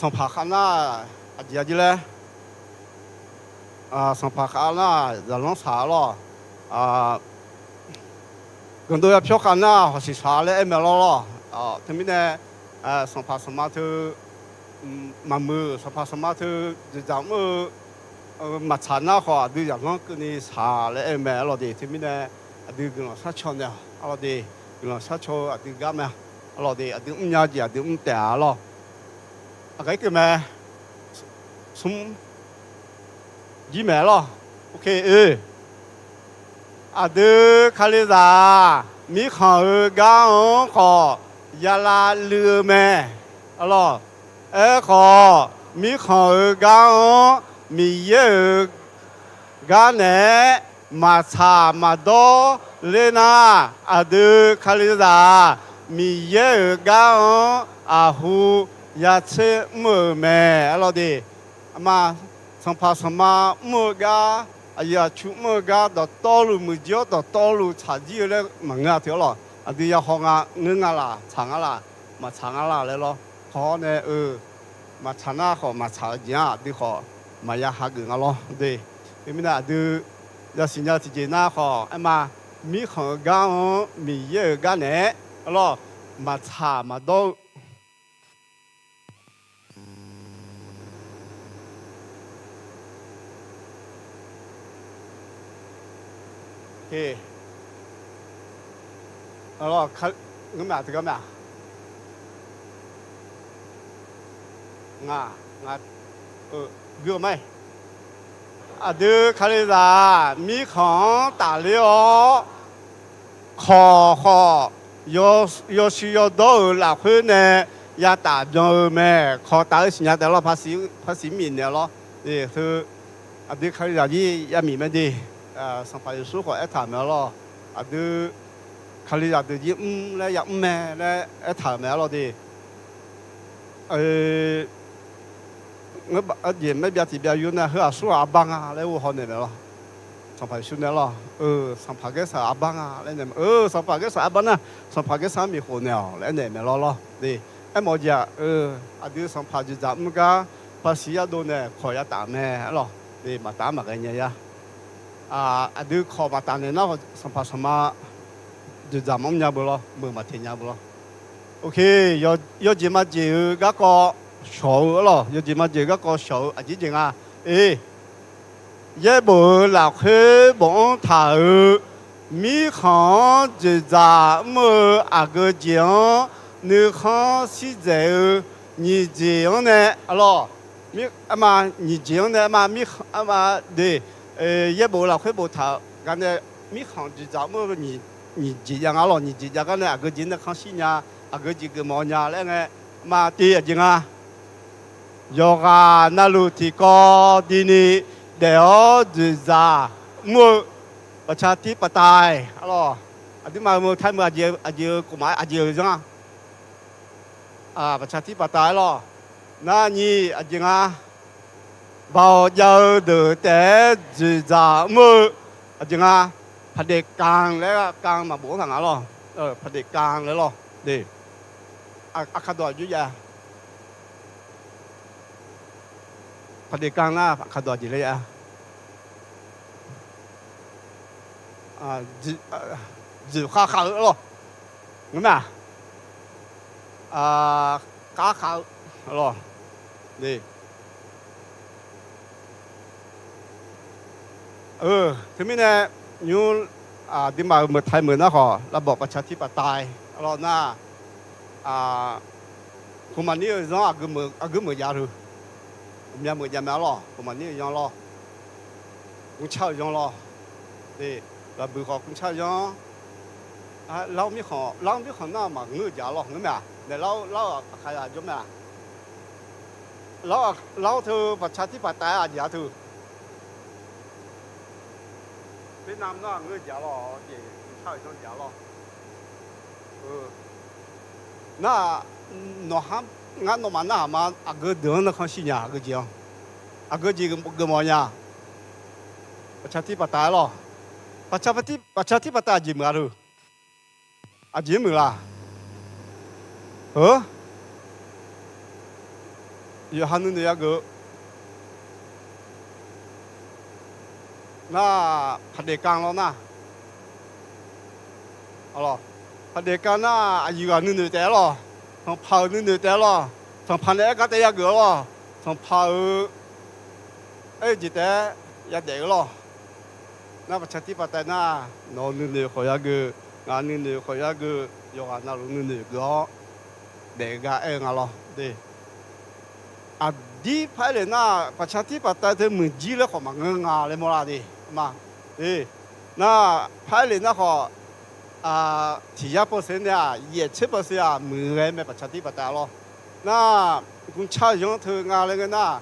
Sanqpaq khav nar aqjeq-a jir laer, sanqpaq khav nar zaqlanr saq, arlawr, ganqdov yapyawr khav nar hawqsiq saq laer aer mae, arlawr. Teumirnae sanqpaq sanqma teu maqmuiq, sanqpaq sanqma teu dzoeqdzaq mr-eu maqtsaq nar khawf aqdui zaqlanr keuvni saq laer aer-eu mae, arlawr de. Teumirnae aqdui guiqlanq sharcaw naeq-awq, arlawr de. Guiqlanq sharcaw-eu aqdui gar mae, arlawr de. Aqdui mrnya jeq aqdui mr taef-a, arlawr. Aqghae keuv mae. Smr jir mae, arlawr. Aqdui Kalizaq-aq, mirkhanq-euq gar-anr khawf yalav luiv-eu mae, arlawr. Aerkhawf, mirkhanq-euq gar-anr Miqyaer-euq gar naeq-aer maqtsaq maqdawr ler nar, aqdui Kalizaq-aq, Miqyaer-euq gar-anr aqhu yatser mr-euq mae, arlawr de. Arma, sanqpaq sanqma mr-eu gar, aqyuif aqtsu mr-eu gar dawqtawvluf muiqjir-awr dawqtawvluf tsaqjir-eu laer maqngeur-a teu, arlawr. Aqdui yahaw nga, ngeur nga laq, tsaq nga laq, maqtsaq nga laq laer lawr. Haw-awr nae-eu, maqtsaq nar khawf maqtsaq-eu jeq-anr aqdui khawf maqya hageuf nga lawr de. Teumirnae aqdui yasiq nya tiqjeq nar khawf aerma, mirkhanq-euq gar-anr Miqyaer-euq gar naeq-aer, arlawr, maqtsaq maqdawr-eu Ngeur ma teugar ma-aq? Nga, nga, gui-eu ma-iq. Aqdui Kalizaq-aq, mirkhanq-anr tafler-awr, kawq khawf, yawshuif yawdawr-euq lafkhoer nae yataf byan-eu mae. Kawq taf-eu siqnya taef lawr, paqsiq mif naeq lawr. Heu, aqdui Kalizaq jir yamif mae de. Sanqpaq Yeqsur khawf aertaq-euq mae lawr. Aqdui Kalizaq deuq jir mr laer yamr mae laer aertaq-euq mae lawr de. Jeq maer byav tiq byav yur nar, heu aqsur ghaq arbar nga laer ghovhaw naeq mae lawr. Sanqpaq Yeqsur nae lawr, Sanqpaq Gaersaq arbar nga laer naeq mae. Sanqpaq Gaersaq arbar nar, Sanqpaq Gaersaq-anr mif khof naeq-awq laer naeq mae lawr lawr de. Aermawf-eu jeq-aq, aqdui sanqpaq dzoeqdzaq mr gar paqsiq yadov nae kawq yataf mae lawr de, maqtaf-anr maqghae nya ya. Aqdui kawq maqtaf naeq nar, sanqpaq sanqma dzoeqdzaq mr nya beu lawr, meuq maqteq nya beu lawr. Yawjeq majeq-eu garkawv shawq-eu lawr, yawjeq majeq-eu garkawv shawq-eu aqjeq jeq nga. Yaerbof-euq lafkhoer bof-anr taq-euq Mirkhanq-anr dzoeqdzaq mr-eu aqgeu jeq-anr nuikhanr shir dzaeq-eu nyiq jeq-anr nae, arlawr, arma, nyiq jeq-anr nae arma, mirkhanq, arma, de, yaerbof-eu lafkhoer boftaq-euq garnae, mirkhanq dzoeqdzaq mr-eu nyiq jeq jav nga, arlawr, nyiq jeq jav gar nae aqgeu jeq nuikhanr shir nya, aqgeu jeq geufmawf nya laer aer ngae, arma, tiv aqjeq nga. Yawqghaq navluf tiqkawv dini daef-awr dzoeqdzaq mr-eu baqcaq tir paqtav-aer, arlawr, aqduimaf-euq meuq taemeuq aqjeq-eu kofmaf-aer aqjeq-euq zanr-a, baqcaq tir paqtav-aer lawr. Nar nyiq aqjeq nga. Baoq jav-eu deuq taef-aer dzoeqdzaq mr-eu aqjeq nga. Paqdeq kanq laer, kanq maqbof-anr taq nga lawr. Paqdeq kanq laer lawr. Aqkaq dawq aqjox jav. Paqdeq kanq nar aqkaq dawq aqjeq laer jav. Dzoeq khav khav-eu lawr. Ngeurma-aq, khav khav-eu lawr. Teumirnae, nymr, aqduimaf-euq meuq taemeuq nar khawf lavbawf baqcaq tir paqtav-aer, arlawr nar, khmqmaq nir-eu zanr aqgeu meuq jav teu. Ghawqmya meuq jav mae, arlawr, khmqmaq nir-eu zanr lawr. Gmrcar-eu zanr lawr. Lafbuiq khawf gmrcar-eu zanr. Lar-awr mirkhanq, lar-awr mirkhanq nar maqngeur-eu jeq-a lawr, ngeurma-aq, naeq lar-awr, lar-awr aqkaq ya jawr mae-aq. Lar-awr teu baqcaq tir paqtav-aer aqjeq-a teu. Khoernav nar ngeur-eu jeq-a lawr, jeq gmrcar-eu zanr jeq-a lawr. Nar, nawq ha, ngar nawmaf narhaq ma, aqgeu deuq-anr nuikhanr shir nya, aqgeu jeq-anr. Aqgeu jeq geufmawf nya. Baqcaq tir paqtav-aer lawr. Baqcaq tir paqtav aqjeq muiq-a teu. Aqjeq-anr muiqlaq. Heu, yawqha nuinoeq yageuf-eu nar, paqdeq kanq lawr nar, paqdeq kanq nar aqyuif ghaq nuinoeq taef-aer lawr. Sanqpaq-euq nuinoeq taef-aer lawr. Sanqpaq nae aer gar taef yageuf-a lawr. Sanqpaq-euq aer-eu jeq taef-aer yadaef-eu lawr. Nar baqcaq tir paqtav nar, nawq-eu nuinoeq khawf yageuf, ngaq nuinoeq khawf yageuf, yawqghaq navluf nuinoeq geuf-awr daef-eu gar aer-eu nga lawr de. Aqdir paraer lef nar, baqcaq tir paqtav teu muiqjir laer khawf maqngeur nga laer mawrlar de. Nar, paraer lef nar khawf, tiq yar pawseu nae-aq, yaeq tser pawseu-aq muiq ghae mae baqcaq tir paqtav lawr. Nar, gmrcar-eu zanr teu nga laer ngeur nar,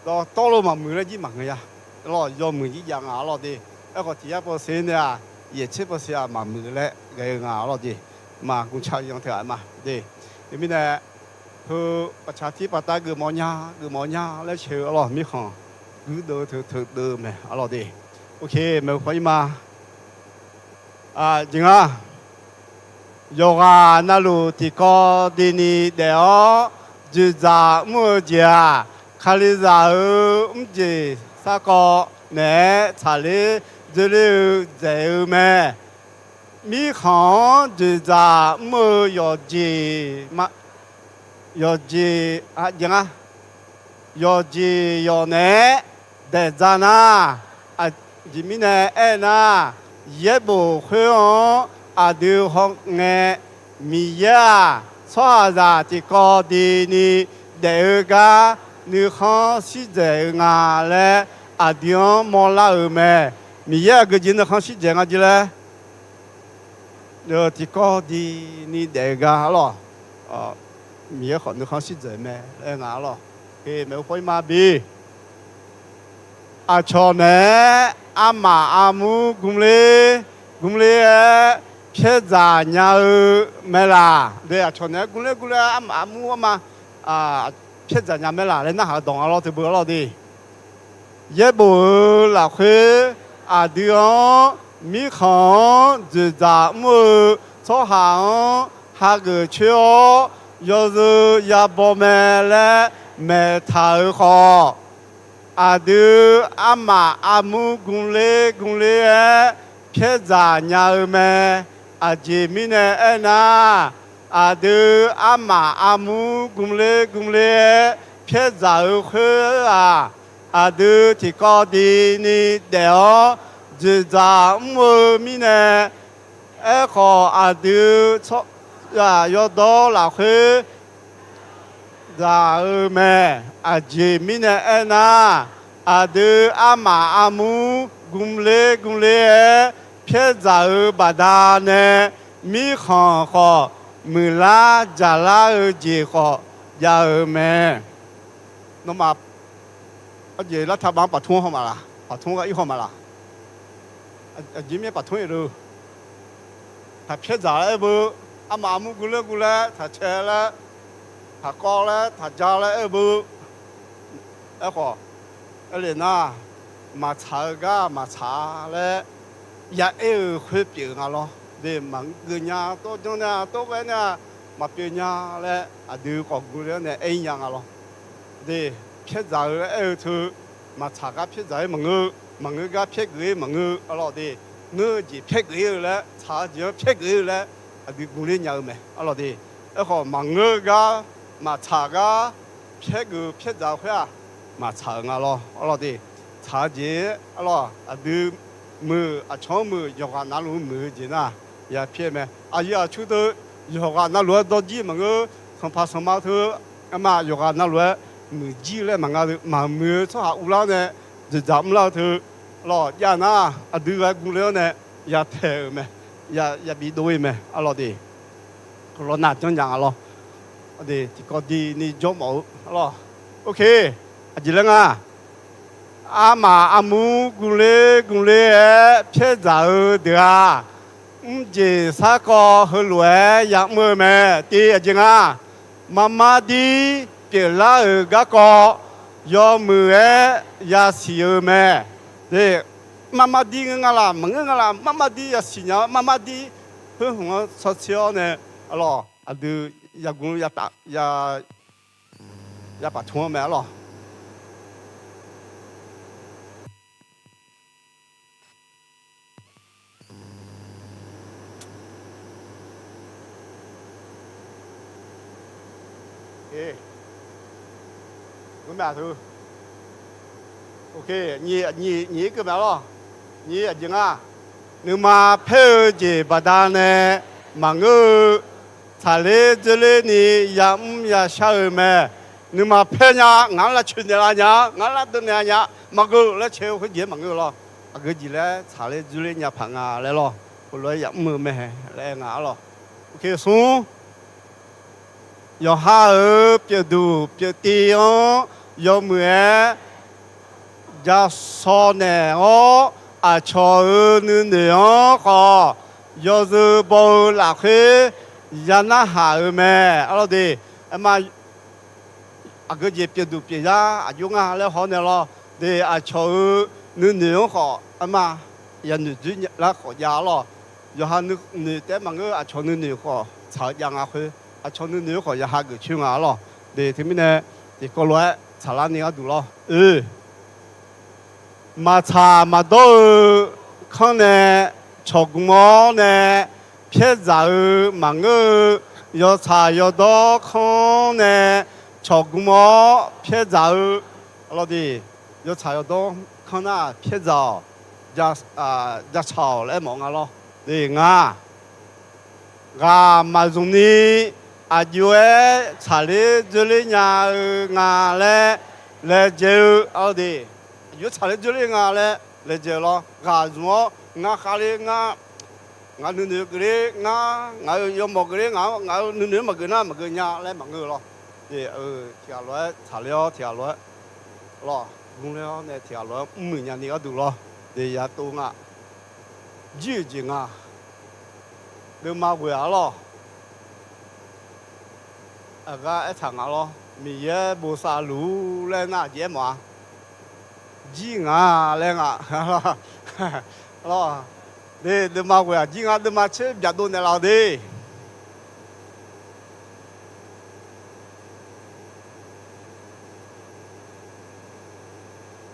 dawqtawvluf maqmuiq laer jir maqngeur ya. Lawr, yawmuiq jir jav nga lawr de. Aerkhawf tiq yar pawseu nae-aq, yaeq tser pawseu-aq maqmuiq laer ghae-eu nga lawr de. Maq gmrcar-eu zanr teu-aq ma de. Teumirnae, heu baqcaq tir paqtav geufmawf nya, geufmawf nya laer sheu-eu lawr mirkhanq guirdeuv teu teudeuv mae-a lawr de. Oke, maeqhu paw ir ma. Jeq nga. Yawqghaq navluf tiqkawv dini daef-awr dzoeqdzaq mr-eu jeq-aq, Kalizaq-euq mrjeq sarkawv naeq-aer tsaqler dzoerler-eu dzaeq-eu mae. Mirkhanq-anr dzoeqdzaq mr-eu yawqjeq, yawqjeq, a, jeq nga. Yawqjeq yawq naeq-aer daeqdzaq nar, aqjeq mirnae aernar, yaerbof khoer-anr aqdui hawngae, Miqyaer-aq, tsawrhaqzaq tiqkawv dini daef-eu gar nuikhanr shir dzaeq-eu nga laer aqdui-anr mawrlar-euq mae. Miqyaer aqgeu jeq nuikhanr shir dzaeq nga jeq laer, tiqkawv dini daef-eu gar lawr, Miqyaer khawf nuikhanr shir dzaeq mae laer nga lawr. Oke, maeqhu paw ir ma bi. Aqcawq naeq-aer armaf armur gmler gmler-aer pyaerdzaq nya-eu mae laq? De, aqcawq naeq-aer gmler gmler-aer armaf armur arma pyaerdzaq nya mae laq laer narhaq-eu dawq nga lawr, teubeu lawr de. Yaerbof-euq lafkhoer aqdui-anr mirkhanq-anr dzoeqdzaq mr-eu tsawrhaq-anr hageuf coer-awr yawzeu yabaw mae laer maeqtaq-euq khawf, aqdui armaf armur gmler gmler-aer pyaerdzaq nya-eu mae. Aqjeq mirnae aernar, aqdui armaf armur gmler gmler-aer pyaerdzaq-eu khoer-aq, aqdui tiqkawv dini daef-awr dzoeqdzaq mr-eu mirnae, aerkhawf aqdui-eu tsawrhaq yawdawr lafkhoer dzaq-eu mae. Aqjeq mirnae aernar, aqdui armaf armur gmler gmler-aer pyaerdzaq-eu baqdanae, mirkhanq khawf muiqlar dzaqlar-eu jeq khawf jav-eu mae. Nawmaf, aqjeq lartaq baf-anr paqtmr-anr haw maqlaq? Paqtmr-anr gar ir haw maqlaq? Aqjeq mirnae paqtmr-ir le. Taq pyaerdzaq laer aer-eu beu, armaf armur guvler guvler taq cae laer, taq kawv laer taq ja laer aer-eu beu. Aerkhawf, aerle nar, maqtsaq-eu gar maqtsaq-a laer ya aer-eu khoer pyeuf-eu nga lawr. De, maqgeuf nya, tawv janr nar, tawv ghaer nar, maqpyeuf nya laer aqdui khawf guvler-awr nae aer-ir nya nga lawr. De, pyaerdzaq-eu laer aer-eu teu, maqtsaq gar pyaerdzaq-ir maqngeur-eu, maqngeur gar pyaergeuf-ir maqngeur-eu arlawr de. Ngeur-eu jeq pyaergeuf-ir-eu laer, tsaq-eu jeq-anr pyaergeuf-ir-eu laer aqdui guvler nya-eu mae arlawr de. Aerkhawf, maqngeur-eu gar, maqtsaq gar pyaergeuf pyaerdzaq-eu khoer-aq, maqtsaq-euq nga lawr arlawr de. Tsaq-eu jeq arlawr, aqdui muiq, aqcawq-anr muiq, yawqghaq navluf-anr muiq-eu jeq nar, ya pyaer mae. Aqyuif aqtsu teu yawqghaq navluf-aer dawrjir maqngeur, sanqpaq sanqma teu arma yawqghaq navluf-aer muiqjir laer maqnga, maqmuiq-eu tsawrhaq uvlar nae dzoeqdzaq mrlar-eu teu lawr, jav nar aqdui ghae guvler-awr nae ya taeq-euq mae, ya bidov-ir mae arlawr de. Lawr nar janrnya nga lawr. Tiqkawv dini jawr mawf-eu arlawr. Oke, aqjeq laer nga. Armaf armur guvler guvler-aer pyaerdzaq-eu deuq-aq, mrjeq sarkawv heulof-aer ya'mr-eu mae. Tiv aqjeq nga. Marmardir pyeuflar-euq garkawv yawmuiq-aer yasiq-eu mae. Marmardir ngeur nga laf, maqngeur nga laf, marmardir yasiq nya-awr, marmardir khoer hmq-anr shawtser-awr nae, arlawr, aqdui yagmq ya, ya paqtmq-anr mae arlawr. Nyiq, nyiq ir keuv mae arlawr. Nyiq aqjeq nga. Nuima paer-eu jeq baqdanae maqngeur-eu, tsaqler dzoerler ni ya'mr yashar-eu mae. Nuima paer nya, ngaq-anr lavcoeq naeqlaf nya, ngaq-anr lavdeuv naeqlaf nya, maqgeuv laer cae-eu khoerjeq-aer maqngeur-eu lawr. Aqgeu jeq laer tsaqler dzoerler nya paq nga laer lawr. Heulof-aer ya'mr-eu mae laer aer nga arlawr. Oke, smr. Yawqha-euq pyeufduq pyeuftiv-anr yawmuiq-aer ja shaw naeq-awr, aqcawq-euq nuinoeq-anr khawf yawzeu baw-eu lafkhoer ya narhaq-euq mae. Arlawr de, aerma, aqgeu jeq pyeufduq pyeufzar aqjox nga laer haw nae lawr. De, aqcawq-euq nuinoeq-anr khawf aerma, yanoeq dzoer lar khawf jav arlawr. Yawqha nuinoeq taef-aer maqngeur, aqcawq nuinoeq khawf tsaq-eu jav nga khoer, aqcawq nuinoeq-anr khawf ya hageuf coer nga arlawr. De, teumirnae tiqkawv lof-aer tsaqlar ni gharduq lawr. Oe, maqtsaq maqdawr-eu kanr nae cawqgmr-awr nae pyaerdzaq-eu maqngeur-eu, yawtsaq yawdawr kanr nae cawqgmr-awr pyaerdzaq-eu, arlawr de, yawtsaq yawdawr kanr nar pyaerdzaq-awq, jacaq-awq laer mawf nga lawr. De, nga, ghaq maqzmq ni aqjox-aer tsaqler dzoerler nya-eu nga laer laejae-eu, arlawr de, aqjox-aer tsaqler dzoerler nga laer laejae-eu lawr. Ghaq zmq-awr ngar khavler ngar, ngaq-euq nuinoeq geufler ngar, ngaq-euq yawmawq geufler ngaq-anr, ngaq-euq nuinoeq-anr maqgeuf nar maqgeuf nya laer maqngeur-eu lawr. De, tiqghaq lof-aer tsaqler-awr tiqghaq lof-aer lawr, gmr ler-awr nae tiqghaq lof-aer mrmuiq nya ni gharduq lawr. De, ya tov nga. Jir-euq jeq nga. Deuvma ghoeq-aq lawr. Aqgar aertaq nga lawr. Miqyaer bosav luf-ur laer nar aqjeq aermawf-a. Jir nga laer nga. Lawr, de, deuvma ghoeq-aq jir nga, deuvma tser byaqdov naeqlaf-awq de.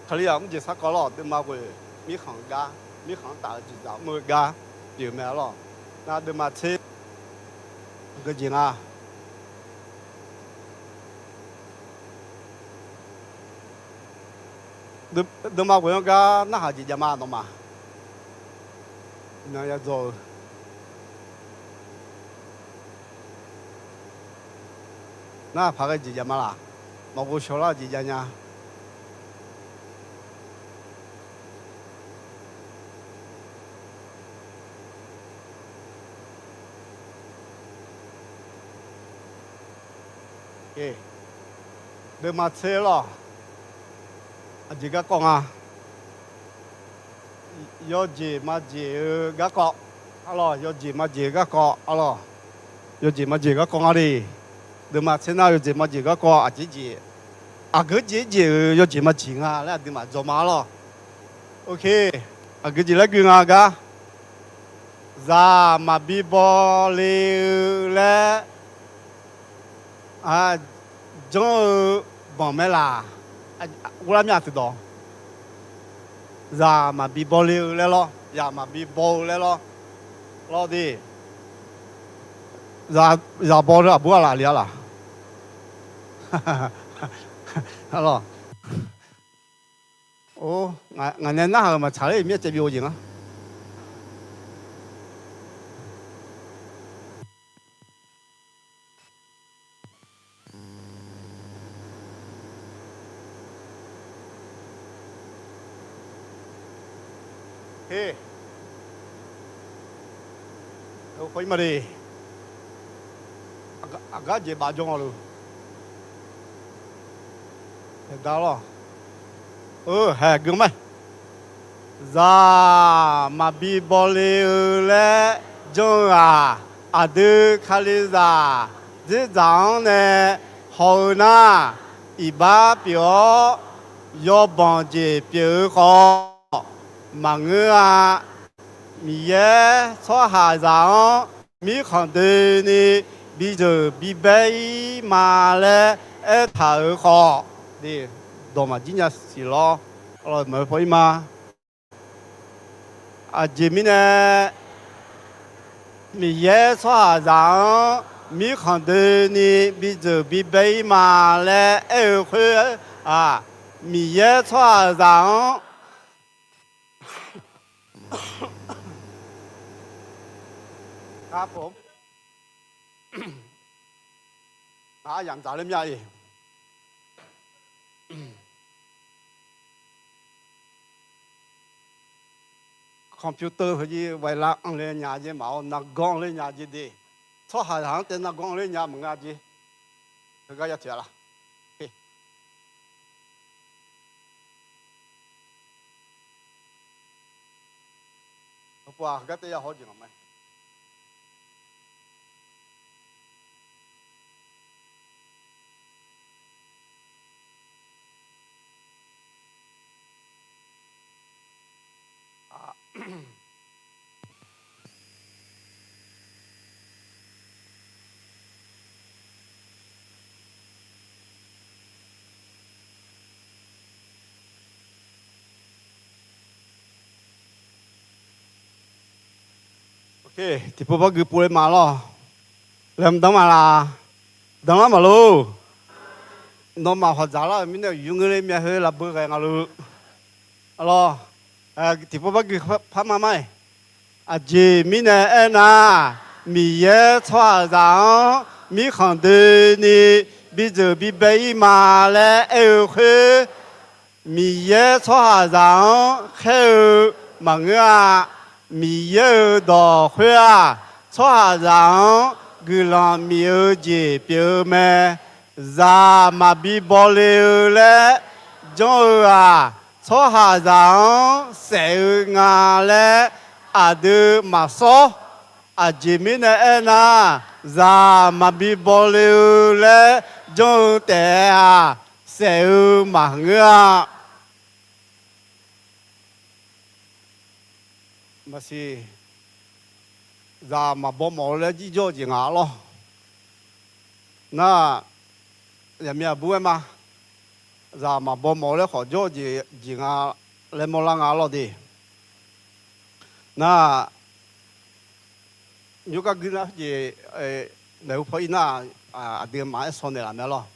Kalizaq mr jeq sarkawv lawr, deuvma ghoeq mirkhanq gar, mirkhanq-anr taf-eu jeqzaq mr-eu gar pyeuf mae arlawr. Nar deuvma tser geujeq nga. Deuvma ghoeq-anr gar narhaq jeq jav ma nawmaf. Iqnan yadzaw-eu. Nar paq ghae jeq jav ma laq. Maqghov shawlar-eu jeq jav nya. Deuvma tser lawr. Aqjeq garkawv nga. Yawjeq majeq-eu garkawv. Arlawr, yawjeq majeq-eu garkawv. Arlawr, yawjeq majeq garkawv nga le. Deuvma tser nar yawjeq majeq garkawv aqjeq jeq. Aqgeu jeq-ir jeq-euq yawjeq majeq nga laer aqduimaf dzaw ma arlawr. Ok, aqgeu jeq laer gui nga gar. Zaq maqbi baw le-eu laer janr-eu banq mae laq. Ghoflar myav teu dawq. Zaq maqbi baw le-eu laer lawr, zaq maqbi baw-eu laer lawr. Lawr de. Zaq baw-eu aqbur aqlaf le-a laq. Arlawr. Or, ngaq nae narhaq-euq maqtsaq ler-iq mir-aer caev bi ghof jeq nga. Her, paw ir ma de. Aqgar jeq baf jawr nga luf. Daeqdar lawr. Haeq gui mae. Zaq maqbi baw le-eu laer janr-eu-aq, aqdui kalizaq dzerdzaq-anr nae haw-eu nar, iqbax pyeuf-awr yawbanq jeq pyeuf-eu khawf maqngeur-a. Miqyaer tsawrhaqzaq-anr mirkhanq doeni bidzeuq bibae ir ma laer aertaq-euq khawf, dawq maqjir nya siq lawr. Maqpaw ir ma. Aqjeq mirnae Miqyaer tsawrhaqzaq-anr mirkhanq doeni bidzeuq bibae ir ma laer aer-eu khoer-aq, Miqyaer tsawrhaqzaq-anr ครับผม Ngaq aryamq dzaqler mya-iq. Computer heu jir virus anr ler nya jeq maqawr, nargawr anr ler nya jeq de. Tsawrhaqzaq-anr taef nargawr anr ler nya maqngeur jeq. Heugar ya tiq-a laq. Heupov-aq heugar taef ya haw jeq ngaq mae. Tiqpov bargui pov le ma lawr. Laeqhmq danr ma laq? Danrlar maqlor. Nawmaf hawq dzaqlar-euq mirnae yur ngeur ler mya khoer lafbeu ghae nga luf. Alawr, tiqpov bargui par ma mar-iq. Aqjeq mirnae aernar, Miqyaer tsawrhaqzaq-anr mirkhanq doeni bidzeuq bibae ir ma laer aer-eu khoer, Miqyaer tsawrhaqzaq-anr khaer-eu maqngeur-a. Miqyaer-euq dawq khoer-aq, tsawrhaqzaq-anr guiqlanq mif-eu jeq pyeuf-eu mae. Zaq maqbi baw le-eu laer janr-eu-aq, tsawrhaqzaq-anr saef-eu nga laer aqdui maqsawr. Aqjeq mirnae aernar, zaq maqbi baw le-eu laer janr-eu taef-aer-aq, saef-eu maqngeur-a. Maqsiq, zaq maqbaw mawf-eu laer jir jawr-eu jeq nga lawr. Nar, yaqmyav aqbur aer ma. Zaq maqbaw mawf-eu laer khawf jawr-eu jeq nga laer mawrlar nga lawr de. Nar, nymr gar gui nar jeq, maeqhu paw ir nar, aqdui maqaer shaw naeqlaf mae lawr.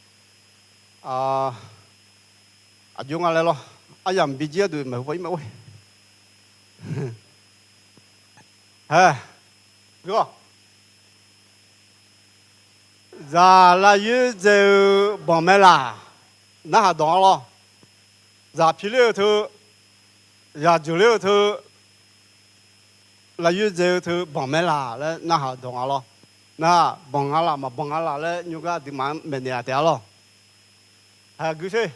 Aqjox nga laer lawr. Aryamq bijir gharduq maeqhu paw ir mae or. Hae, guiq-awq. Zaq lavyoer dzae-eu banq mae laq, narhaq dawq-anr lawr. Zaq piler-eu teu, zaq jeuqler-eu teu, lavyoer dzae-eu teu banq mae laq laer narhaq dawq nga lawr. Nar, banq nga laq maqbanq nga laq laer nymr gar aqduimaf-anr maeqnaeq-a taef-a lawr. Hae, guiq sher.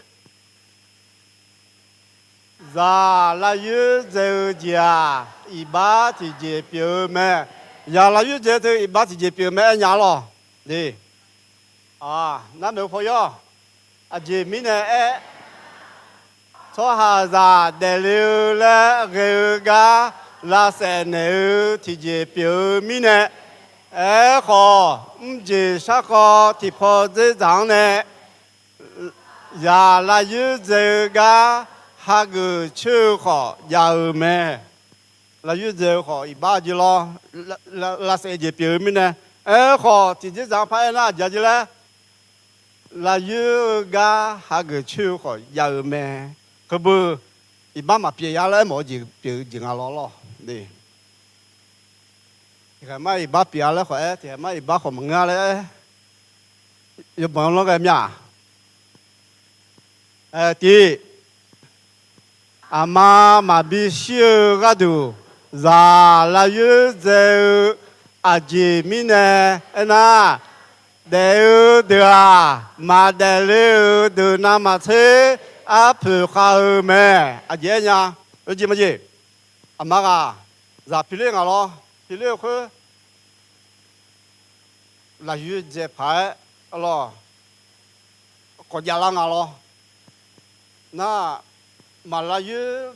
Zaq lavyoer dzae-eu jeq-aq, iqbax tiqjeq pyeuf-eu mae. Zaq lavyoer dzae teu iqbax tiqjeq pyeuf-eu mae aernya lawr. Nar maeqhu paw yawr. Aqjeq mirnae aer, tsawrhaqzaq daefle-eu laer ghae-eu gar lavsaef naeq-eu tiqjeq pyeuf-eu mirnae, aerkhawf mrjeq sharkhawv tiqpaw dzerdzaq-anr nae, zaq lavyoer dzae-eu gar hageuf coer-eu khawf jav-eu mae. Lavyoer dzae-eu khawf iqbax jeq lawr, lavsaef jeq pyeuf-eu mirnae, aerkhawf tiqdzerdzaq-anr par aernar aqjeq-a jeq laer, lavyoer-eu gar hageuf coer-eu khawf jav-eu mae. Heubeu, iqbax maqpyeuf-a laer aermawf-eu jeq pyeuf-eu jeq nga lawr lawr. Tiqghaq mar iqbax pyeuf-a laer khawf aer, tiqghaq mar iqbax khawf maqngeur-a laer aer, yawbanq lanr ghae mya. Aer, tiq, aqma maqbi shir-eu gharduq zaq lavyoer dzae-eu aqjeq mirnae aernar, daef-eu deuq-aq, maqdaef le-euq deuq navmaqtser arpoeq khav-eu mae. Aqjeq aernya, yawjeq majeq, aqma ghaq zaq piler nga lawr, piler-eu khoer, lavyoer dzae paq-aer lawr, kawqjav lar nga lawr. Nar, maq lavyoer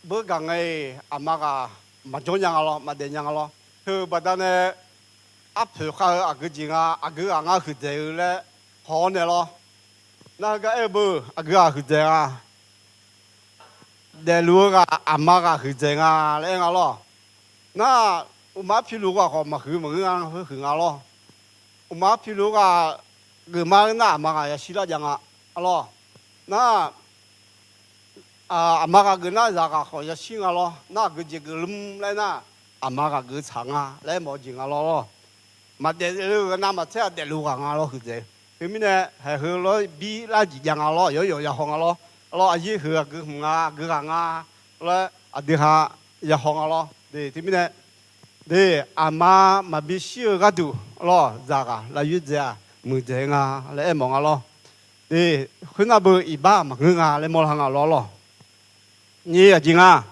beur gaq ngae-iq aqma ghaq maqjawr nya nga lawr, maqdaef nya nga lawr. Heu baqdanae arpoeq khav-eu aqgeu jeq nga, aqgeu ghaq nga huiqdzaeq-eu laer haw-awr nae lawr. Nar heugar aer-eu beu, aqgeu ghaq huiqdzaeq nga, daefluf-eu ghaq aqma ghaq huiqdzaeq nga laer aer nga lawr. Nar, uqmaf piluf ghaq khawf maqhuiq maqngeur nga, heu huiq nga lawr. Uqmaf piluf ghaq geufma-eu nar aqma ghaq yashir lar jav nga lawr. Nar, aqma ghaq geuf nar zaq ghaq khawf yashir nga lawr. Nar aqgeu jeq geuf lmr laer nar, aqma ghaq geuf tsaq nga laer mawf-eu jeq nga lawr lawr. Maqdaef le-eu navmaqtser-aq daefluf ghaq nga lawr huiqdzaeq. Teumirnae haeq heu lawr bir lar jeq jav nga lawr, yawr yawf yahaw nga lawr. Lawr aqyir huiq aqgeu hmq nga, aqgeu ghaq nga laer aqdui ha yahaw nga lawr. De, teumirnae, de, aqma maqbi shir-eu gharduq lawr, zaq ghaq lavyoer dzae-aq muiqdzaeq nga laer aermawf nga lawr. De, khoernar beu iqbax maqngeur nga laer mawrlar nga lawr lawr. Nyiq aqjeq nga,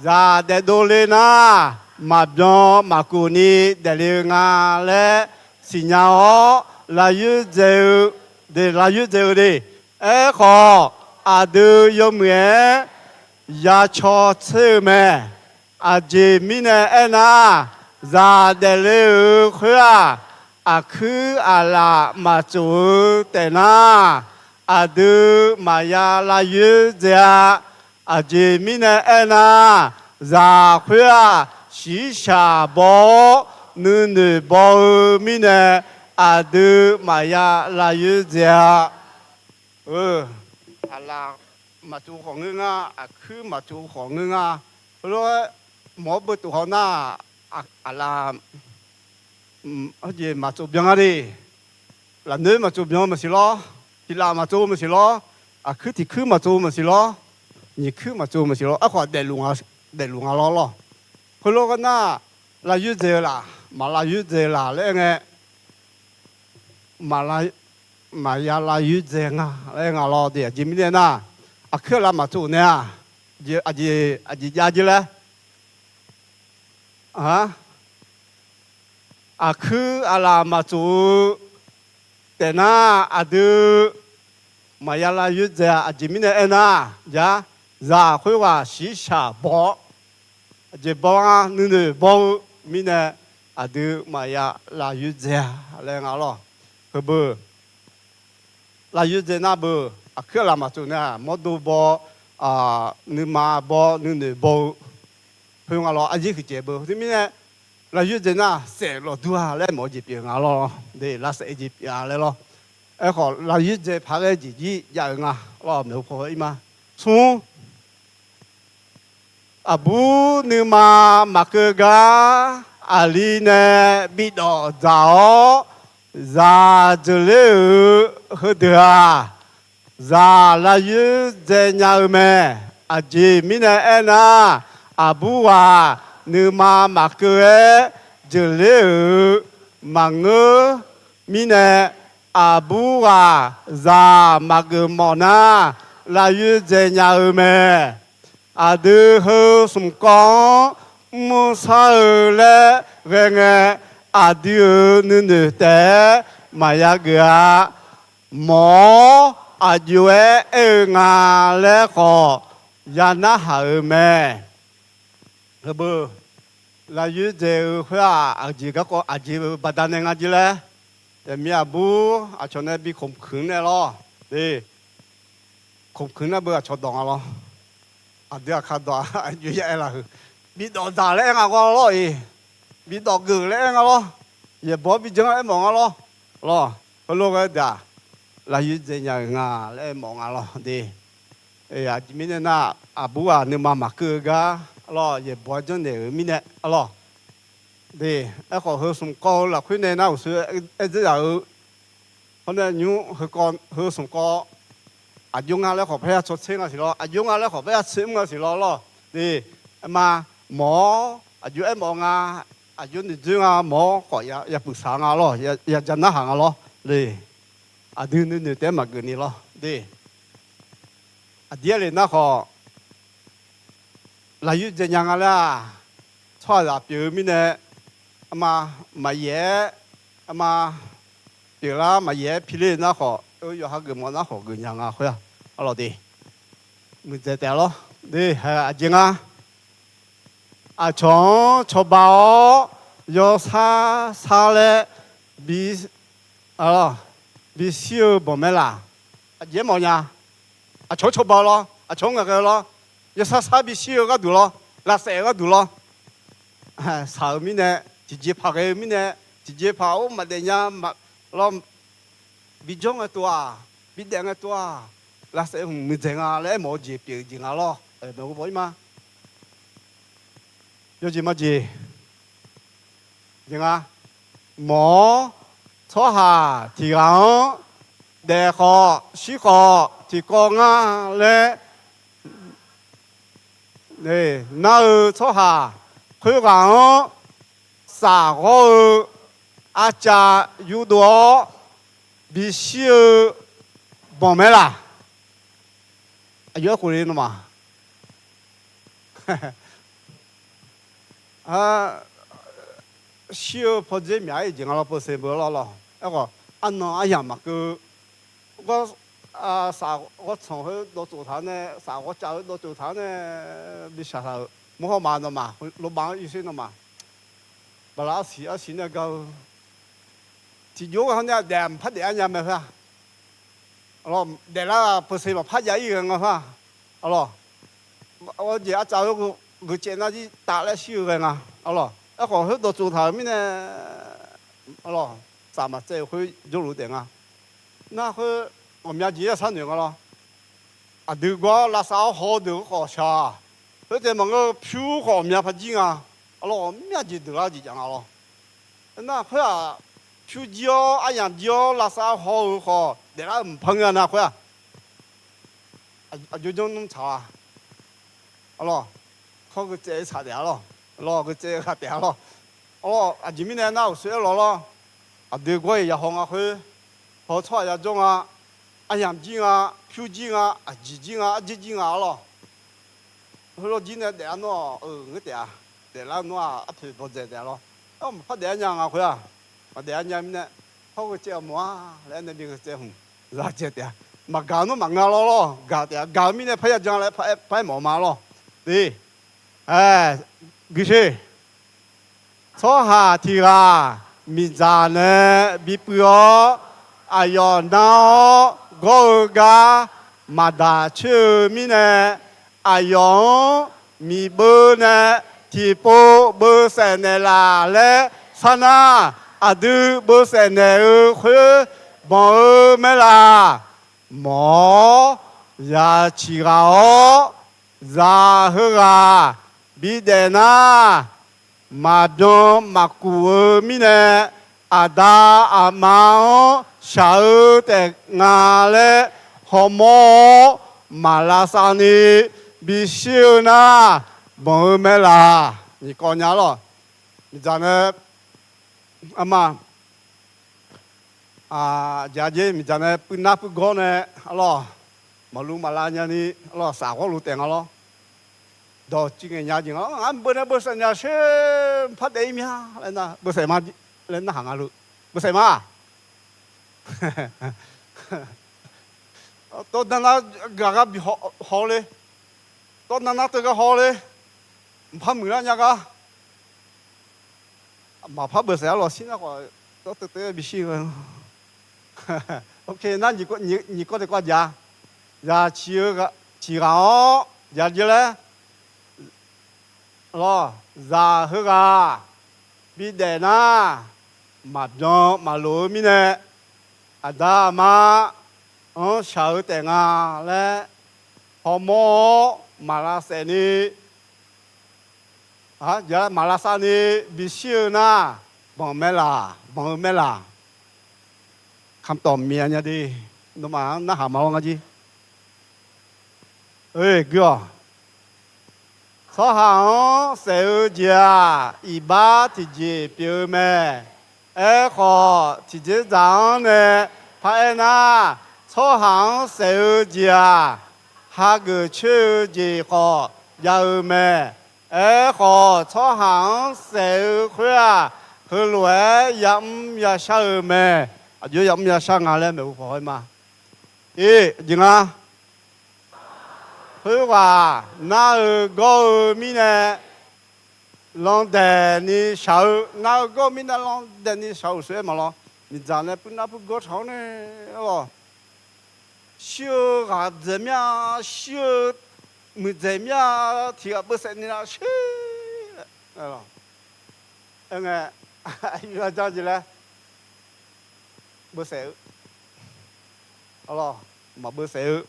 zaq daefdov le nar, maqbyan maqkuf ni daefle-eu nga laer siqnya-awr lavyoer dzae-eu, de, lavyoer dzae-eu de. Aerkhawf, aqdui yawmuiq-aer ya caw tser-eu mae. Aqjeq mirnae aernar, zaq daefle-euq khoer-aq, aqkuir aqlaf maqtsof-eu taef nar, aqdui maqya lavyoer dzae-a. Aqjeq mirnae aernar, zaq khoer-aq, shiqshaq baw-awr nuinoeq baw-eu mirnae, aqdui maqya lavyoer dzae-a. Aqlaf maqtsof khawf ngeur nga, aqkuir maqtsof khawf ngeur nga. Heulof-aer mawq-awr beutof haw nar, aqlaf jeq maqtsof byan nga de. Lafnoer maqtsof byan maqsiq lawr, tiqlaf maqtsof maqsiq lawr, aqkuir tiqkuir maqtsof maqsiq lawr, nyiq kuir maqtsof maqsiq lawr. Aerkhawf daefluf nga lawr lawr. Heulof-aer nar, lavyoer dzae-eu laf, maq lavyoer dzae laf laer aer ngae, maqya lavyoer dzae nga laer aer nga lawr de. Aqjeq mirnae nar, aqkuir aqlaf maqtsof nae-aq, aqjeq jav jir laer, aqkuir aqlaf maqtsof-eu taef nar, aqdui maqya lavyoer dzae-a. Aqjeq mirnae aernar, zaq khoerghaq shiqshaq baw-awr, aqjeq baw-a, nuinoeq baw-eu mirnae, aqdui maqya lavyoer dzae-a laer nga lawr. Heubeu, lavyoer dzae nar beu, aqkuir aqlaf maqtsof nae-aq, mawrdo baw, nuima baw, nuinoeq baw-eu, khoer nga lawr. Aqjeq huiqdzaeq beu. Teumirnae, lavyoer dzae nar saef lawqdur-a laer mawf-eu jeq pyeuf nga lawr. De, lavsaef jeq pyeuf-a laer lawr. Aerkhawf lavyoer dzae paq-aer ghae jeq jir jav-eu nga lawr, maeqhu paw-aer ir ma. Smr Aqbur nuima maqkeuv gar, aqli nae bidawf dzaq-awr, zaq jeuqler-euq heudeuq-aq, zaq lavyoer dzae nya-eu mae. Aqjeq mirnae aernar, aqbur ghaq nuima maqkeuv-aer jeuqler-euq maqngeur mirnae, aqbur ghaq zaq maqgeuf mawf nar, lavyoer dzae nya-eu mae. Aqdui heu smq kawv-anr mr-eu shar-eu laer ghae ngae, aqdui-euq nuinoeq taef-aer maqya geuf-a. Mawf-awr aqjox-aer aer-eu nga laer khawf, ya narhaq-euq mae. Heu beu, lavyoer dzae-eu khoer-aq, aqjeq garkawv aqjeq baqdanae nga jeq laer, taef mir aqbur aqcawq nae bi khmqkuiq nae lawr. Khmqkuiq nar beu aqcawq dawq nga lawr. Aqdui aqkar dawq aqjox ya aer laf-euq, bidawf dzaq laer aer nga gawr lawr-iq, bidawf geuf laer aer nga lawr. Yaeqbawq-anr bi janr aer mawf nga lawr. Lawr, heulof ghae deuq-aq, lavyoer dzae nya-euq nga laer aer mawf nga lawr de. Aqjeq mirnae nar, aqbur ghaq nuima maqkeuv-eu gar lawr, yaeqbawq-aer janrnaeq-euq mirnae lawr de. Aerkhawf heu smq kawv-eu lafkhoer nae nar uqshoe aer dzeur zaq-eu, hawr nae nymr heu smq kawv, aqjox nga laer khawf parya caw tser nga siq lawr, aqjox nga laer khawf parya tser mr nga siq lawr lawr de. Aerma, mawf-awr aqjox aer mawf nga, aqjox noeqdzoer nga mawf-awr khawf ya puiq saq nga lawr, ya ja narhaq nga lawr le. Aqdui nuinoeq taef-aer maqgeufni lawr de. Aqdir aer le nar khawf, lavyoer dzae nya nga laer-aq, tsawrhaqzaq pyeuf-eu mirnae, aerma, maqyaef-aer, aerma, pyeuflar maqyaef-aer piler nar khawf, yawqha geufmawf nar khawf geufnya nga khoer-aq, arlawq de, muiqdzaeq taef lawr de. Aqjeq nga, aqcawq-anr cawba-awr yawshar shar laer bi bishir-eu banq mae laq? Aqjeq aer mawf nya. Aqcawq-anr cawba-eu lawr, aqcawq-anr ngaq ghae-eu lawr, yawshar shar bishir-eu gharduq lawr, lavsaef-eu gharduq lawr, shaq-euq mirnae, tiqjeqpaq ghae-eu mirnae, tiqjeqpaq-or maqdaef nya lawr, bijawr ngae tov-aq, bidaef ngae tov-aq, lavsaef hmq muiqdzaeq nga laer aermawf-eu jeq pyeuf-eu jeq nga lawr. Maeqhu baw-ir ma. Yawjeq majeq, jeq nga. Mawf-awr tsawrhaq tiq ghaq-anr daef khawf shir khawf tiqkawv ngar laer nar-eu tsawrhaq khoerghaq-anr saf ghawr-eu arcav yurdov-awr bishir-eu banq mae laq? Aqjox aerkhof le nawmaf. Shir-eu pawdzer myaq-aer jeq nga lawr, peuseq beu lawr lawr. Aerkhawf arnan aryamq maqkeuv, saf ghawrtsanq khoer dawv tsov taq-anr nae, saf ghawrcav khoer dawv tsov taq-anr nae, bishaq taq-euq mawrhaw ma nawmaf, lawbaf-anr irsher nawmaf, bala arsiq arsiq nae ga-eu tiqjox-aer ha nae daef maqpar daef-ar nya mae khoer-aq. Daeflar-aq peuseq maqpar jav-ir ghae nga khoer-aq. Arlawq, jeq arcav khoer geuqcaev nar jir taf laer shir-eu ghae nga. Arlawq, aerkhawf khoer dawv tsov taq-euq mirnae, arlawq, saf maqtsaev-eu khoer jawrluf daef nga. Nar khoer ghawqmya jeq-aer sharnoeq nga lawr. Aqdui gawr lavsav-awr haw-eu deuq khawf shaq, khoertaef maqngeur-eu pyur khawf ghawqmya par jir nga. Arlawq, ghawqmya jeq deuq lar jeq jav nga lawr. Nar khoer-aq, pyur jir-awr aryamq jir-awr lavsav haw-eu khawf daeflar-eu mqpar ngeur-a nar khoer-aq, aqjox janr nmr tsaq-a. Arlawq, hawr geuqtsaev-eu saq taef-a lawr. Arlawq, geuqtsaev-eu ghaq taef-a lawr. Arlawq, aqjeq mirnae nar uqshoe aer lawq lawr. Aqdui gawr-iq ya haw nga khoer, haw-eu tsawrhaq ya jawr nga, aryamq jir nga, pyur jir nga, aqjeq jir nga, arjer jir nga arlawq. Heulof jir nae daeflar nawr-aq, eu ngeur taef-a. Daeflar nawr-aq arpoeq bawdzaeq taef-a lawr. Aer, maqpar daef-ar nya nga khoer-aq, maqdaef-ar nya mirnae, hawr geuqtsaev-awq mawf-a laer aer nae bi geuqtsaev hmq zadzae taef-a. Maqgaq nawr maqngeur lawr lawr, gaq taef-a. Gaq-eu mirnae parya jan laer par-aer mawf ma lawr. De, guisher. Tsawrhaq tiq ghaq miqdzaq nae bipuiv-awr, aqyawf nar-awr gawr-eu gar maqdaq coer-eu mirnae, aqyawf-anr miqbeu nae tiqpov beusaef naeqlaf laer sar nar, aqdui beusaef naeq-eu khoer banq-eu mae laq? Mawf-awr, zaq ciq ghaq-awr, zaq heu ghaq bidaef nar, maqbyan maqkuf-eu mirnae, aqda aqma-anr shaq-eu taef nga laer, hawmawr-awr maqlavsav ni bishir-eu nar, banq-eu mae laq. Nyiq kawv nya lawq. Miqdzaq nae, arma, aqjeq-a jer, miqdzaq nae puirnar puirgawr nae, arlawq, maqlu maqlav nyani, arlawq, saf ghawrluf taef nga lawr. Dawq cuiv ngaeq nya jeq nga lawr. Ngar beunae beusaef nya sher, mqpar daef-ir mya laer nar, beusaef ma laer narhaq nga luf. Beusaef ma. Tawrdanr nar gaq gar bi haw le. Tawrdanr nar teugar haw le. Mqpar muiqlar nya gar. Maqpar beusaef-a lawq shir nar khawf, tawr teu teu bishir-eu. Nar nyiq kawv nae kawv jav. Zaq ciq-eu, ciq ghaq-awr jav jir laer, lawq, zaq heughaq bidaef nar, maqbyan maqlof-eu mirnae, aqda aqma-anr shaq-eu taef nga laer, hawmawr-awr maqlavsaef ni, maqlavsav ni bishir-eu nar, banq mae laq, banq-eu mae laq. Kamtawf myav nya de, nawmaf-anr narhaq ma lawr ngar jir. Oe, guir-awq. Tsawrhaq-anr saef-eu jeq-aq, iqbax tiqjeq pyeuf-eu mae. Aerkhawf, tiqjeq dzaq-anr nae paraer nar, tsawrhaq-anr saef-eu jeq-aq, hageuf coer-eu jeq khawf jav-eu mae. Aerkhawf, tsawrhaq-anr saef-eu khoer-aq, heulof-aer yamr yashar-eu mae. Aqjox yamr yashar nga laer maeqhu paw haw-aer ma. Iq, aqjeq nga. Khoerghaq nar-eu gawr-eu mirnae, landaeq ni shaq-eu, nar-eu gawr-eu mirnae landaeq ni shaq-eu sheuq-aer maqlawr. Miqdzaq nae puirnar puirgawr taq-awr nae, arlawq, shir-eu ghaq dzaeq mir-a, shir-eu muiqdzaeq mir-a, tiq ghaq beusaef ni nar sher. Aer ngae, aqyuif aqda jeq laer beusaef-eu, arlawq, maqbeusaef-eu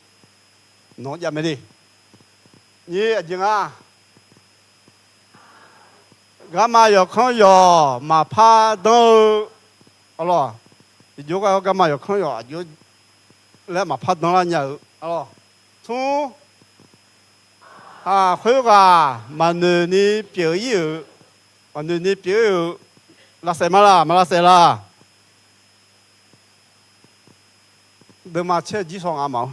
nawq-anr jav mae de. Nyir aqjeq nga. Garma yawqkanr yawq maqpar danr-eu, arlawq, tiqjox gar garma yawqkanr yawq aqjox laer maqpar danrlar nya-euq, arlawq. Smr, khoerghaq maqnoeq ni pyeuf-ir-euq, maqnoeq ni pyeuf-ir-euq, lavsaef ma laq, maqlavsaef laq. Deuvma caer jir shaw nga ma-awr.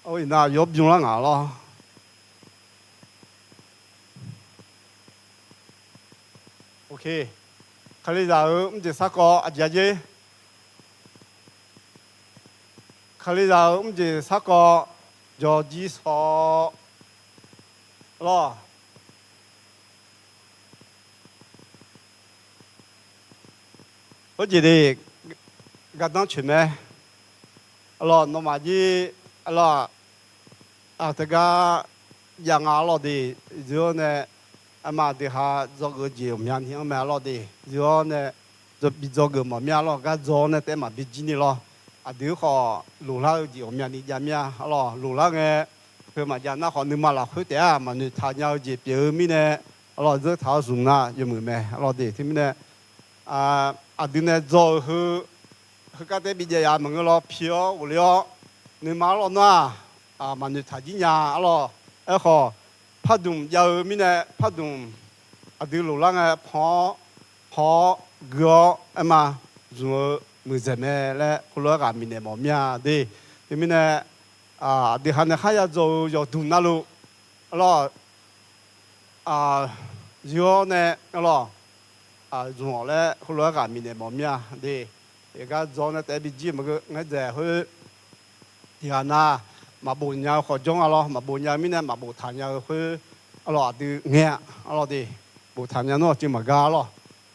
Iqnan yawr bymr lar ngaq lawr. Kalizaq-euq mrjeq sarkawv aqjeq-a jer. Kalizaq-euq mrjeq sarkawv jawrjir shaw lawr. Khoerjeq de, gardanr coeq mae. Arlawq, nawmaf jir, arlawq, teugar jav nga arlawq de, zir-awr nae, arma aqdui ha dzawgeuf-eu jeq ghawqmyani-anr mae arlawq de, zir-awr nae, bi dzawgeuf mawf mir-a arlawq, gar dzaw-awr nae taef maqbi jir ni lawr. Aqdui-euq khawf loqlar-eu jeq ghawqmyani jav mir-a arlawq, loqlar ngae, heu maqjav nar khawf nuima lafkhoer taef-aq maqnoeq taq nya-eu jeq pyeuf-eu mirnae, arlawq, zeur taq-awr zmq nar yawmuiq mae arlawq de, teumirnae, aqdui nae dzaw-eu heu, heugar taef bi jav yaf maqngeur lawr, pi-awr ghofle-awr, nuima arlawq nar-aq, maqnoeq taq jir nya arlawq. Aerkhawf, pardmq jav-eu mirnae pardmq aqdui loqlar ngae pan-awr, haw-awr, gui-awr aerma zmq-eu muiqdzaeq mae laer heulof-aer ghaq miqnaeq mawf mir-a de. Teumirnae, aqdui ha nae kharya dzaw-eu yawqduq navluf, arlawq, zir-awr nae, arlawq, zmq-awq laer heulof-aer ghaq miqnaeq mawf mir-a de. Gar dzaw-awr nae taef-aer bi jir maqngeur ngaer dzaeq khoer, tiqghaq nav maqbof nya-eu khawf jawr nga lawr, maqbof nya-eu mirnae maqbof taq nya-eu khoer, arlawq, aqdui ngae-a arlawq de. Boftaq nya nar-awq cuiv maqgar arlawq.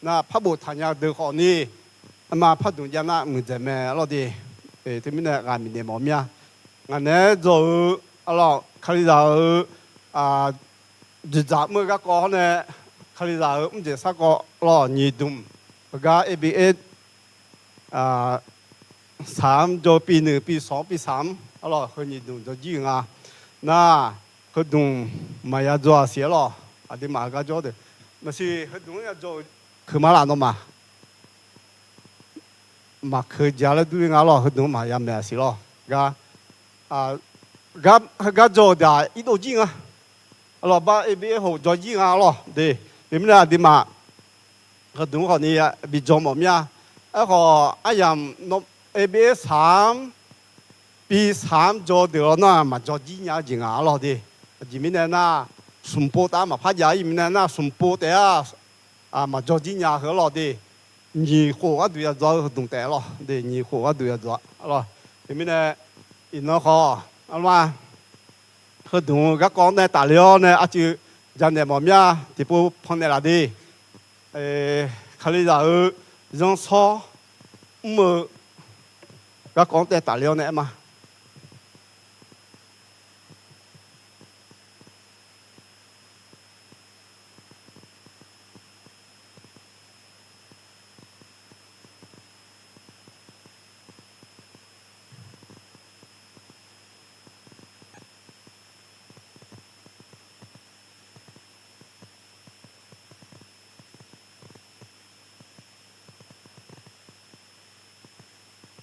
Nar par boftaq nya deuq khawf ni, arma pardmq jav nar muiqdzaeq mae arlawq de. Teumirnae ghaq miqnaeq mawf mir-a. Ngaq naeq-aer dzaw-eu, arlawq, kalizaq-euq dzoeqdzaq mr-eu garkawv hawr nae, kalizaq-euq mrjeq sarkawv lawq, nyiq dmq, heugar A B A, saq-anr jawr-eu pi noeq pi sawq-anr pi saq-anr arlawq, heu nyiq dmq jawr jir-euq nga. Nar, Heudmq maqya dzaw-aq siq-aer lawq. Aqduimaf heugar jawr deuq maqsiq, heudmq-anr ya dzaw-eu keuq ma laf nawmaf. Maqkeuq ja laer dur-ir nga lawq, heudmq-anr maqya maeq-aq siq lawq. Gar, gar, heugar dzaw-euq deuq-aq irdov jir nga. Arlawq, bar A B A hof dzaw jir nga lawq de. Teumirnae aqduimaf heudmq khawfni bi dzaw mawf mir-a. Aerkhawf aryamq A B A saq-anr, pi saq-anr dzaw deuq-awr nar-aq maqdzaw jir nya-eu jeq nga lawq de. Aqjeq mirnae nar, smq pov taef-a maqpar jav-ir mirnae nar, smq pov taef-a maqdzaw jir nya heu-a lawq de. Nyiq khof gharduq ya dzaw-eu heudmq taef lawq de, nyiq khof gharduq ya dzaw-a lawq. Teumirnae iqnan khawf, arma, heudmq-eu garkawv-anr nae tafler-awr nae arcuiv janaeq mawf mir-a. Tiqpov pannaeq laf de. Kalizaq-euq zanrshawr mr-eu garkawv-anr taev tafler-awr nae aer ma.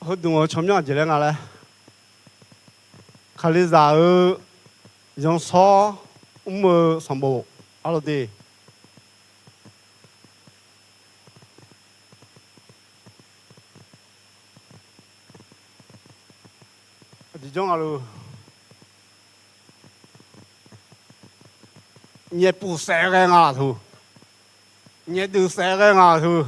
Heudmq-euq tsawrmyanr aqjeq laer nga laer, Kalizaq-euq zanrshawr mr-eu sanqbof arlawq de. Aqjeq janr nga luf. Nyaef puf saef ghae nga laf teu. Nyaef deuq saef ghae nga laf teu.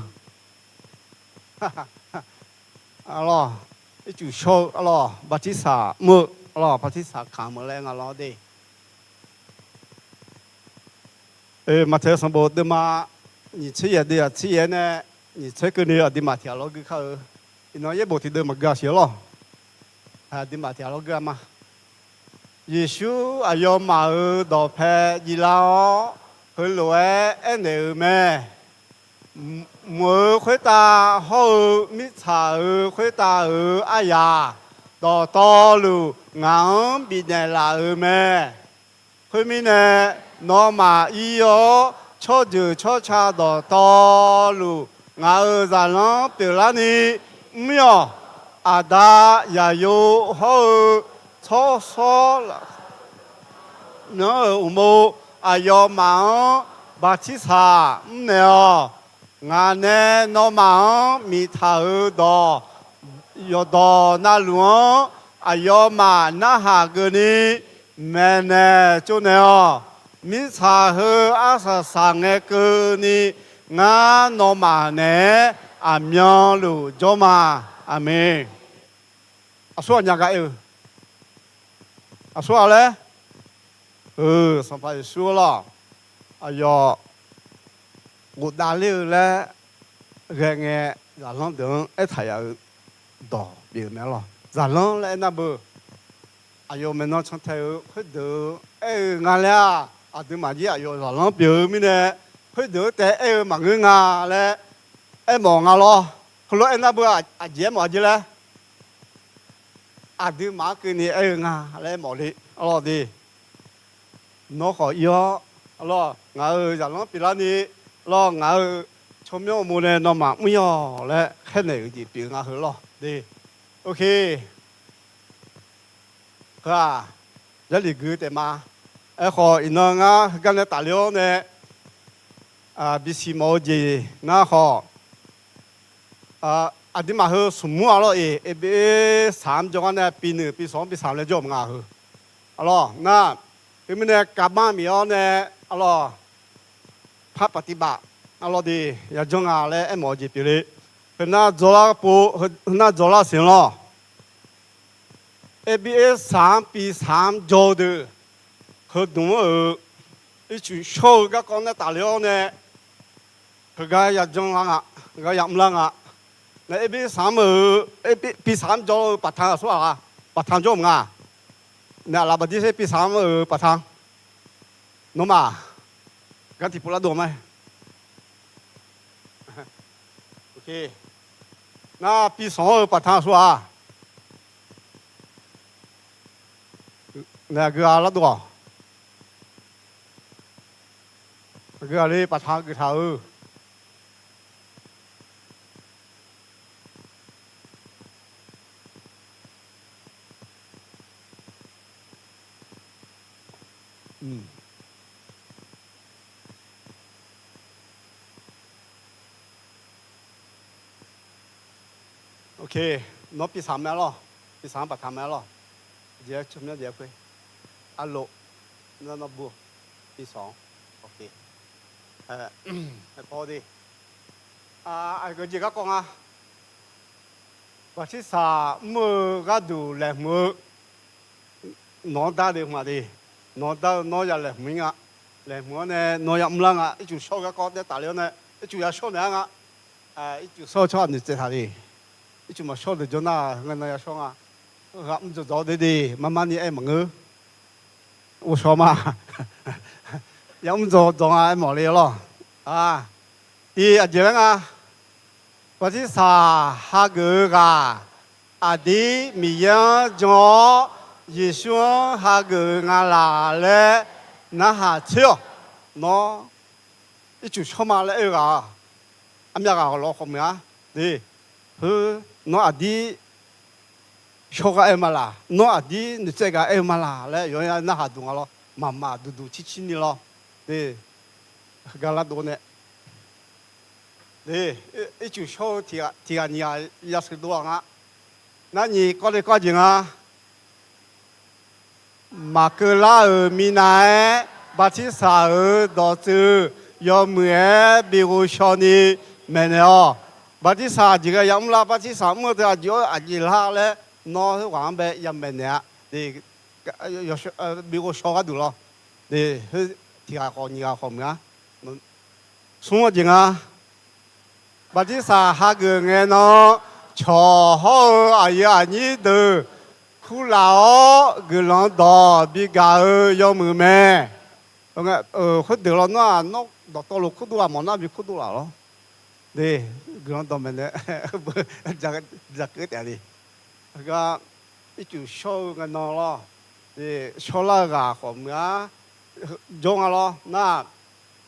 Arlawq, ircuf shawr-eu arlawq, bartirsaq mr-eu arlawq, bartirsaq kamq-eu laer nga lawr de. Maqtaeq sanqbof deuvma nyiq tser yaeq deuv yaq tser yaeq-aer nae nyiq tser keuvni aqduimaf tiq ghaq lawr gui kar-eu. Iqnan yaerbof tiqdeuv maqgui-aq siq-aer lawq. Aqduimaf tiq ghaq lawr gui-a ma. Yeqsur aqyawfmaf-euq dawqpae jir lar-awr, heulof-aer aernaeq-euq mae. Mq-euq khoertav hawr-eu mirtsaq-euq khoertav-euq aryaq, dawqtawvluf ngaq-anr bifnaeq laf-euq mae. Khoermirnae, nawmaf ir-awr tsawrjeuq tsawrca dawqtawvluf ngaq-euq zaqlanr pyeuflarni mr-awq. Aqda, Zaqyo hawr-eu tsawrshawr-anr-euq uqmov aqyawfmaf-anr bartirsaq mrnaeq-awq. Ngaq nae nawmaf-anr miqtaq-euq dawq, yawqdawq navluf-anr aqyawfmaf narhaq geufni maeqnaeq tsovnaeq-awq. Mirtsaq heu arsaq saq ngae keuvni, ngar nawmaf naeq-aer aqmyanluf jawr ma. Aqmeq. Aqsur ghaq nya gar aer-eu, aqsur ghaq laer, Sanqpaq Yeqsur lawq, aqyawf ghofdav ler-eu laer ghae ngae, zaqlanr deuq-anr aertaq yaf-eu dawq pyeuf-eu mae lawq. Zaqlanr laer aernar beu, aqyawf maeqnan cantae-euq khoerdeuq aer-eu nga laer-aq, aqduimaf jir aqyawf zaqlanr pyeuf-eu mirnae, khoerdeuq-anr taef aer-eu maqngeur nga laer aermawf nga lawr. Heulof-aer aernar beu, aqjeq aermawf-a jeq laer, aqduimaf-anr keuvni aer-eu nga laer aermawf le. Arlawq de, nawr khawf ir-awr, arlawq, ngaq-euq zaqlanr pyeuflarni, arlawq, ngaq-euq tsawrmyanr uqmov nae nawmaf mr-awq laer khaernaeq-euq jeq pyeuf nga heu lawq de. Heu-aq, Jarlif gui taef ma. Aerkhawf, iqnan ngar heugar nae tafler-awr nae bisiq mawf-eu jeq nar khawf, aqduimaf heu smq mur-a lawr-iq, aqbir saq-anr jawr gar nae pi noeq pi sawq-anr pi saq laer jawr-eu maqnga heu. Arlawq nar, teumirnae kavbanr mif-awr nae, arlawq, par paqtiv baf, arlawq de, yajanr nga laer aermawf-eu jeq pyeuf le. Heunar dzawlar pov, heunar dzawlar siq lawr. Aqbir saq-anr pi saq-anr jawr-eu deuq, heudmq-anr-euq ircuf shawr-eu garkawv nae tafler-awr nae, heugar yajanr lar nga, heugar yamr lar nga. Naef aqbir saq-anr-euq, aqbir pi saq-anr jawr-eu paqtan aqsur ghaq, paqtan jawr-eu maqnga. Naef aqlaf baqdir ser pi saq-anr-euq paqtan. Nawmaf, gar tiqpov lar dov-a mae. Nar pi saq-anr-euq paqtan aqsur ghaq, naef aqgeu-a lar dov-awq. Aqgeu ghaqler paqtaq geuf taq-eu. Nawr pisaq mae lawr. Pisaq-anr baqtaq mae lawr. Jeq-aer cawmyanr jeq-aer khoer. Arlof, nawr nawr bur-eu. Pisaq-anr. Aqgeu jeq garkawv nga. Baqtirsaq mr-eu gharduq laeqhmq-eu nawq-anr dar de hmq-a de. Nawq-anr dar-eu nawr ya laeqhmq-ir nga. Laeqhmq-anr nae nawr ya mrlar nga. Ircuf shawr-eu garkawv daev tafle-awr nae ircuf ya shawr naeq-ar nga. Ircuf shawr-eu tsawrhaq noeqtsaev taq de. Ircuf maqshawr deuq jawr nar-aq, ngae nan ya shawr nga. Ghaq mr dzawqdzawq-awr de de, mar mar ni aer maqngeur. Ghovshaw ma. Ya mr dzawqdzawq nga aer mawf le lawr. Tiv aqjeq laer nga. Baqtirsaq hageuf-eu ghaq, aqdir Miqyaer-anr jan-awr Yeqsur-anr hageuf-eu nga laq laer narhaq tser-awq. Nawr ircuf shawr ma laer aer-eu ghaq-aq, armyav ghaq lawq khawf muiq-a. De, heu, nawr aqdir shawr gar aer-eu ma laq, nawr aqdir noeqtsaev gar aer-eu ma laq laer yawqha narhaq duq nga lawr. Maqmaq duqduq circir ni lawr. De, heugar lar dov nae, de, ircuf shawr-eu tiq ghaq nyiq ghaq yasheuq dov-aq nga. Nar nyiq kawv de kawv jeq nga. Maqkeuv lar-euq minav-aer, baqtirsaq-euq dawqtsuif yawmuiq-aer bi ghovshaw ni maeqnaeq-awq. Baqtirsaq jeq ghae ya mr lar, baqtirsaq mr-eu teu aqjeq-awr aqjeq lar laer nawr khoerghaq-anr bae ya maeqnaeq-a. Bi ghovshaw gharduq lawr. Tiq ghaq khawf nyiq ghaq khawf muiq-a. Smr-eu jeq nga. Baqtirsaq hageuf ngae nan, cawq hawr-eu aqyuif aqnyir deuq kurlaf-awr, guiqlanq dawq bigaq-eu yawmuiq mae. Khoerdeuq lawr nar-aq, nawr dawqtawvluf kurdov ghaq mawf nar bi kurdov laf lawr. De, guiqlanq dawq maeqnaeq, dzaqkeuv taef-a de. Heugar ircuf shawr-eu ngae nan lawr. Shawrlar-eu ghaq khawf muiq-a. Jawr nga lawr nar-aq,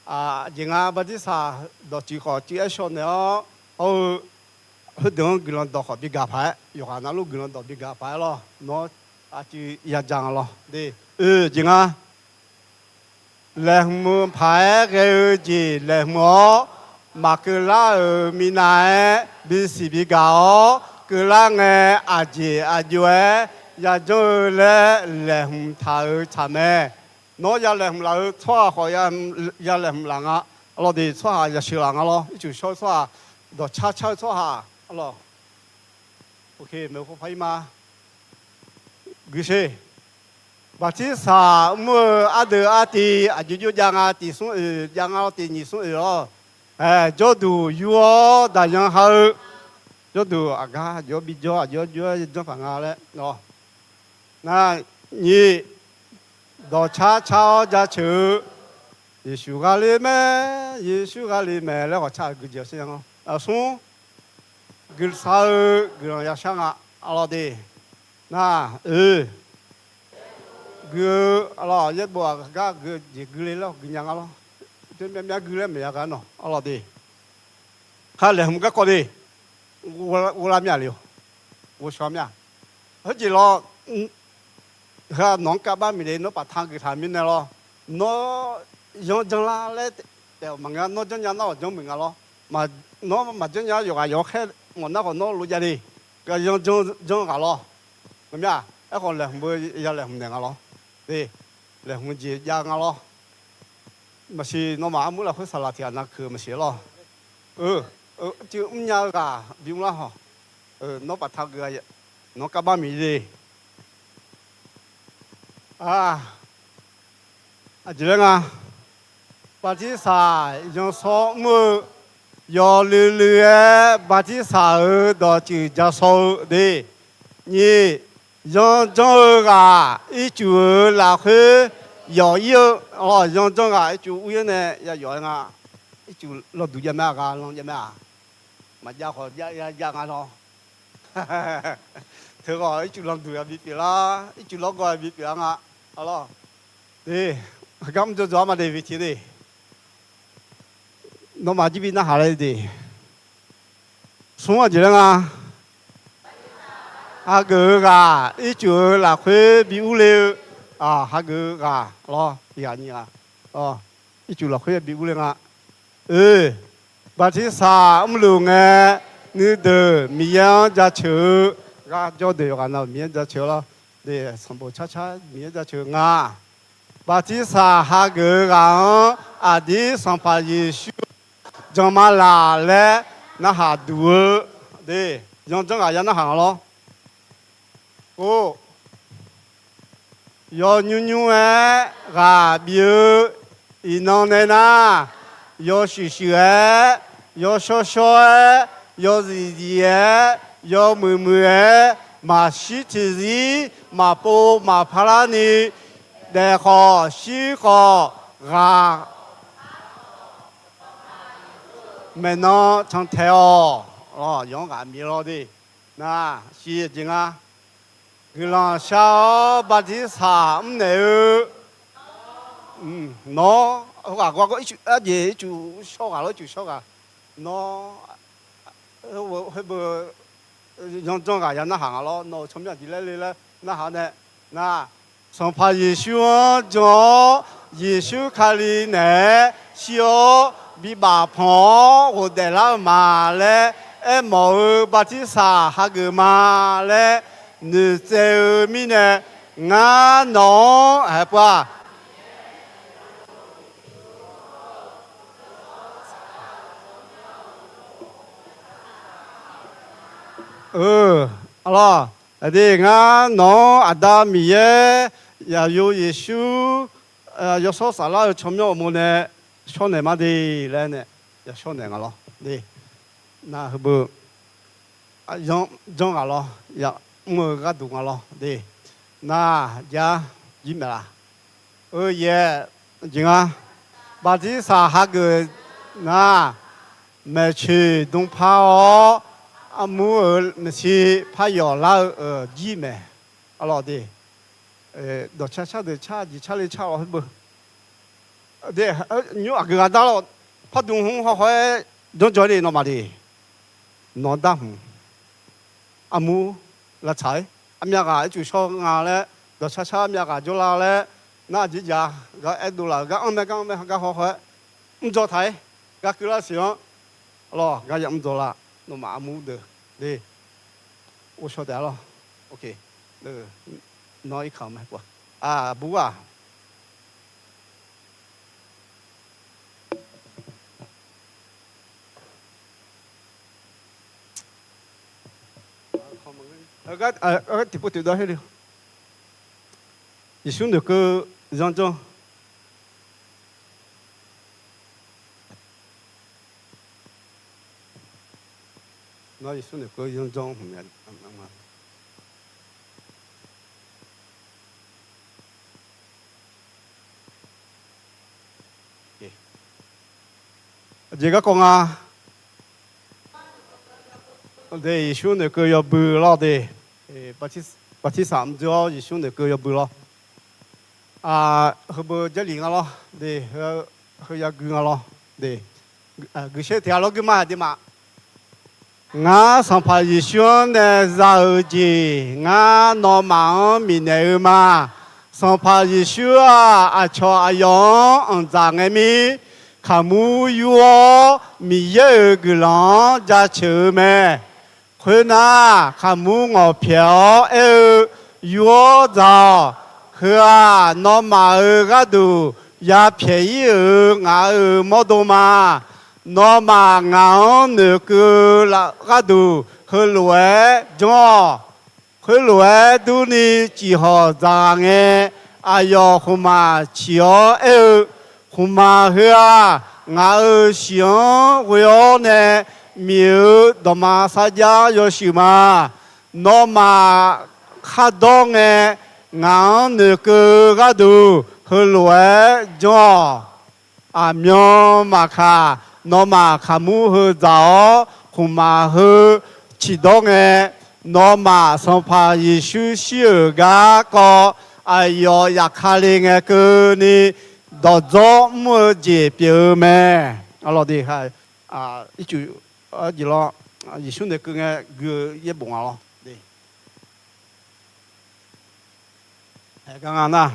aqjeq nga baqtirsaq dawqtsuif khawf cuiv-aer shaw naeq-awr, hawr-eu, heudeuq-anr guiqlanq dawq khawf bigaq paq-aer, yawqghaq navluf guiqlanq dawq bigaq paq-aer lawr. Nawr aqcuiv ya ja nga lawr. De, oe jeq nga. Laeqhmq paq-aer ghae-eu jeq laeqhmq-awr, maqkeuv lar-euq minav-aer bisiq bigaq-awr keuvlar ngae, aqjeq aqjox-aer yajanr-eu laer laeqhmq taq-euq tsaq mae. Nawr ya laeqhmq laf-eu tsawrhaq khawf, ya laeqhmq laf nga. Arlawr de, tsawrhaq yasheuq laf nga lawr. Ircuf shawr-eu tsawrhaq, dawqcar car-eu tsawrhaq, arlawr. Maeqhu paw ir ma. Guisher. Baqtirsaq mr-eu ardeuv artiv aqjox jox jav nga, tiq smr oeq jav nga lawr, tiq nyiq smr oeq lawr. Jawrduq yur-awr daqyan ha-eu, jawrduq aqgar aqjox bijawr, aqjox jawr janr paq nga laer. Nar, nyiq, dawqcar car-awr jaceuq-eu, Yeqsur ghaqle mae, Yeqsur ghaqle mae laer ghawqcar-euq guiqjeq sher-a. Smr, guisar-eu guiqlanq yashar nga, arlawr de. Nar, oe, gui-eu, arlawr, yaerbof aqgar gui-eu jeq guile laer gui nya nga lawr. Teu myavmyav gui laer maqya gar nawq, arlawr de. Khar laeqhmq garkawv de. Ghovlar mir-a le-or. Ghovshaw mir-a. Heujeq lawr, heu-aq nawq-anr kavbar miqle, nawr paqtaq geuf taq mirnae lawr. Nawr yanr janr lar laer taef-euq maqngeur, nawr janrnya nar-awq janrmuiq nga lawr. Nawr maqjanrnya yawqghaq yawqkhaer mawf nar khawf nawr lojav le. Gaq yanr janr janr ghaq lawr. Ngamya, aerkhawf laeqhmq-eu ya laeqhmq naeq nga lawr. De, laeqhmq jeq jav nga lawr. Maqsiq, nawmaf armur lafkhoer saqlaq tiq ghaq na keuq maqsiq lawr. Cuiv mrnya-eu ghaq bimr lar hawq. Nawr paqtaq geuf, nawr kavbar miqle. Aqjeq laer nga. Baqtirsaq yanshawr mr-eu, yawluiv luiv-aer baqtirsaq-euq dawqtsuif ja shaw-eu de. Nyiq, yanr janr-eu ghaq ircuf-euq lafkhoer yawf ir-eu, yanr janr ghaq ircuf ur-ir nae ya yawf-aer nga. Ircuf lawduq jav mae, aqghaq lan jav mae-aq. Maqjav khawf jav jav nga lawr. Teughaq ircuf landuq ya bipyeuf lar, ircuf lawrgawv ya bipyeuf-a nga. Arlawr, de, heugar mr jawr jawr-ar ma de, bi tiq de. Nawmaf jir bi narhaq laer de. Smr-aq jeq laer nga. Hageuf-eu ghaq ircuf-eu lafkhoer bi urle-eu, hageuf-eu ghaq lawr, iqghaq nyiq ghaq, ircuf lafkhoer bi urle nga. Oe, bartirsaq mrluf ngae, nuideuq Miqyaer-anr jaceuq-eu, gharjawr deuq yawqghaq na-euq Miqyaer jaceuq-eu lawr. Sanqbof carcar Miqyaer jaceuq-eu nga. Bartirsaq hageuf-eu ghaq-anr aqdir Sanqpaq Yeqsur jan ma laq laer narhaq duq-eu, de, yanjanr ghaq ya narhaq nga lawr. Or, yawnymr nymr-aer ghaq bif-eu iqnan nae nar, yawshuif shuif-aer, yawshawr shawr-aer, yawzif zif-aer, yawmuiq muiq-aer, maqshir tiqzir, maqpov maqpar larni, daef khawf shir khawf ghaq maeqnan cantae-awq. Yawf-anr ghaq bif lawr de. Nar, shiq jeq nga. Guiqlanq shar-awr bartirsaq mrnaeq-eu, nawr, arjeq ircuf shawr ghaq lawr, ircuf shawr ghaq. Nawr, khoer beu, yanjanr ghaq ya narhaq nga lawr. Nawq-euq tsawrmyanr aqjeq laer le laer narhaq nae, nar, Sanqpaq Yeqsur-anr jan-awr, Yeqsur Kali naeq-aer shir-awr bibaf panq-awr ghofdaef lar-eu ma laer aermawf-eu bartirsaq hageuf ma laer noeqtsaev-eu mirnae, ngar nawq-anr haeq pov-aq. Arlawr, aqdui ngar nawq-anr Aqda Miqyaer, Zaqyo Yeqsur, Yawshawr Saflar-euq tsawrmyanr uqmov nae shawrnaeq ma de laer nae, ya shawrnaeq nga lawr de. Nar, heubeu janr ghaq lawr, ya mr-eu gharduq nga lawr de. Nar, jar jir maeq laf. Oe, yaeq jeq nga. Bartirsaq hageuf nar, maeqtsoeq dm par-awr, armur-euq maeqshi par yawf lar-eu jir maeq. Arlawr de, dawqcar car deuq car jeq car le car lawr heubeu. De, nymr aqgeu ghaq dar lawr, pardmq hmq hawkhaw-aer janrjawr de nawmaf de. Nawq-anr dar hmq. Armur lavtsaq-aer, armyav ghaq ircuf shawr nga laer, dawqcar car armyav ghaq jawrlar laer, nar, aqjeq jav gar aerdov laf-euq gar anr mae, gar anr mae, gar hawkhaw-aer mrdzaw taq-aer, gar keuvlar siq-anr, arlawr, gar ya mrdzaw lar, nawmaf armur deuq de. Ghovshaw taef-a lawr. Nawr irkaq-eu mae, bur-aq. Tiqpov toeqdawr her le. Yeqsur noeqkeuv zanrjanr. Nawr Yeqsur noeqkeuv zanrjanr hmq ma. Aqjeq garkawv nga. De, Yeqsur noeqkeuv yawbui lawr de. Bartirsaq mrdzeur-awr Yeqsur noeqkeuv yawbui lawr. Heubeu Jarlif nga lawr de, heu ya gui nga lawr de. Guiqsher tiq ghaq lawr gui ma haq de ma. Ngar Sanqpaq Yeqsur-anr nae za-eu jeq ngar nawmaf-anr bifnaeq-eu ma. Sanqpaq Yeqsur-aq, aqcawq aqyawf-anr anqdzaq ngae mir, kaqmur yur-awr Miqyaer-euq guiqlanq-anr jaceuq-eu mae. Khoernar, kaqmur ngawqpyaeq-awr aer-eu, Yur-awr dzaq-awq. Heu-aq, nawmaf-euq gharduq yapyaeq ir-euq ngaq-euq mawrdo ma. Nawmaf ngaq-anr noeqkeuv-eu gharduq heulof-aer janr-awq. Khoerlof-aer durni, ciqhawq dzaqghaq ngae, aqyawf khmqmaq ciq-awr aer-eu, Khmqmaq heu-aq, ngaq-euq shiq-anr ghoe-awr nae miq-euq dawqma sarjax yawshuif ma. Nawmaf khardawr ngae, ngaq-anr noeqkeuv-eu gharduq heulof-aer janr-awq. Aqmyan maqkaq, nawmaf kaqmur heu dzaq-awr, khmqmaq heu ciqdawr ngae, nawmaf Sanqpaq Yeqsur shir-euq garkawv aqyawf zafkale ngae keuvni, dawqdzawr mr-eu jeq pyeuf-eu mae. Arlawr de, ha, ircuf, arjeq lawr, Yeqsur noeqkeuv ngae gui-eu yaerbof nga lawr de. Haeq gar nga nar,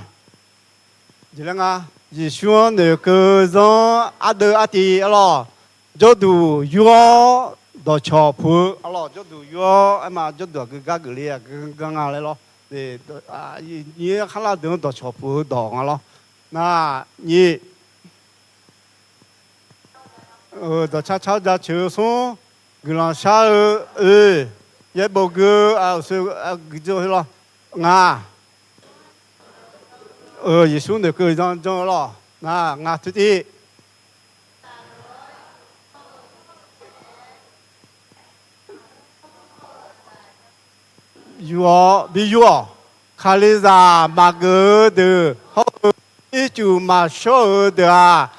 jeq laer nga, Yeqsur-anr noeqkeuv zanr ardeuv artiv arlawr, jawrduq yur-awr dawqcawq puq-eu arlawr, jawrduq yur-awr aerma jawrduq aqgeu gar geufle aqgeu gar nga laer lawr. Nyiq kharlar deuq-anr dawqcawq puq-eu dawq nga lawr. Nar, nyiq dawqcar car-awr jaceuq-eu smr, guiqlanq shar-eu oe, yaerbof gui-eu, guiqdzeur lawr, nga, Yeqsur noeqkeuv zanr janr-eu lawr, nar, nga teutiv. Yur-awr bi yur-awq. Kalizaq maqgeuf-eu deuq hawr-eu, ircuf maqshawr-eu deuq-aq,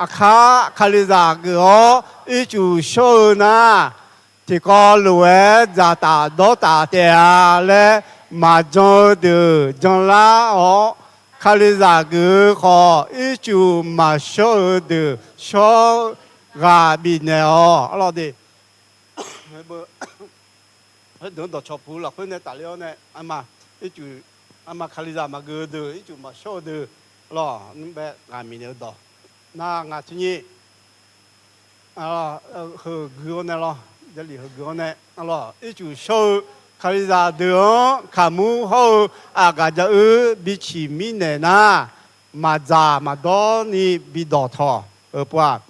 aqkar Kalizaq geuf-awr ircuf shawr-eu nar, tiqkawv lof-aer dzaqtaf dawrtaf taef-a laer maqjan-eu deuq janlar-awr, Kalizaq geuf-eu khawf ircuf maqshawr-eu deuq shawr-eu ghaq bifnaeq-awq. Arlawr de, heudeuq-anr dawqcawq puq lafkhoer nae tafler-awr nae, arma, ircuf, arma Kalizaq maqgeuf-eu deuq, ircuf maqshawr-eu deuq lawr, nmr bae ghaq bifnaeq-eu dawq. Nar, ngaq teunyir, heu gui-awr nae lawr, Jarlif heu gui-awr nae, arlawr, ircuf shawr-eu Kalizaq deuq-anr kaqmur hawr-eu aqgaf jav-eu bi ciq mirnaeq nar, maqdzaq maqdawr ni bi dawqtawq-euq pov-aq,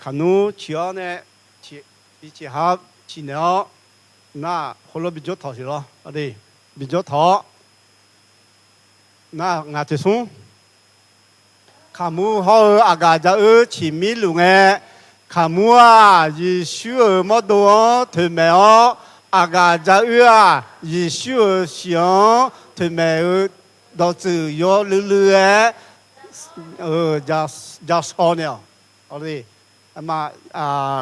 kaqnur ciq-awr nae, bi ciq har ciqnaeq-awr, nar, khoerlof bi jawr tawq siq lawr, bi jawr tawq-awr, nar, ngaq teuq smr. Kaqmur hawr-eu aqgaf jav-eu ciq mirluf ngae, kaqmur-aq, Yeqsur-euq mawrdo-anr toeqmaeq-awr, aqgaf jav-eu-aq, Yeqsur-euq shiq-anr toeqmaeq-eu dawqtsuif yawluiv luiv-aer, ja shaw naeq-awq.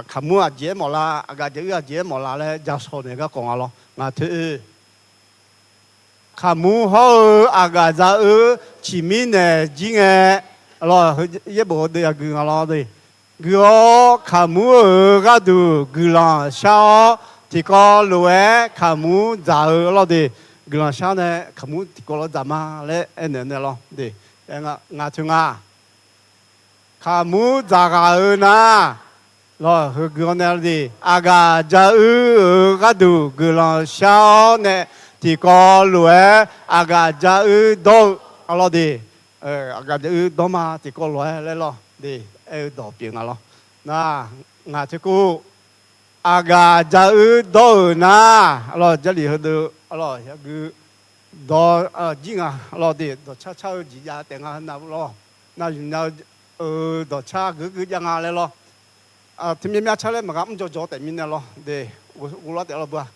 Kaqmur aqjeq-aer mawflar, aqgaf jav-eu aqjeq-aer mawflar laer ja shaw naeq garkawv nga lawr. Ngaq teuq oe, kaqmur hawr-eu aqgaf jav-eu ciq mirnaeq jir ngae, arlawr, yaerbof-eu deuv yagui nga lawr de. Gui-awr kaqmur-euq gharduq guiqlanq shar-awr, tiqkawv lof-aer kaqmur dzaq-eu arlawr de. Guiqlanq shar nae kaqmur tiqkawv lof-aer dzaq ma laer aernaeq nae lawr de. Ngaq teuq nga, kaqmur dzaqghaq-eu nar, lawr, heu gui-awr nae lawr de, aqgaf jav-eu-euq gharduq guiqlanq shar-awr nae, tiqkawv lof-aer aqgaf jav-eu dawr-eu, arlawr de, aqgaf jav-eu dawr ma tiqkawv lof-aer laer lawr de, aer-eu dawq pyeuf nga lawr. Nar, ngaq teuq kov, aqgaf jav-eu dawr-euq nar, arlawr, Jarlif heudeuq arlawr yagui dawq jir nga lawr de, dawqcar car-eu jeq jav taef nga na lawr, nav zmq nya-eu dawqcar geuf geuf jav nga laer lawr. Teumyav myav car laer maqgaq mr jawr jawr taef mirnae lawr de, ghovlar taef lawr beu-a.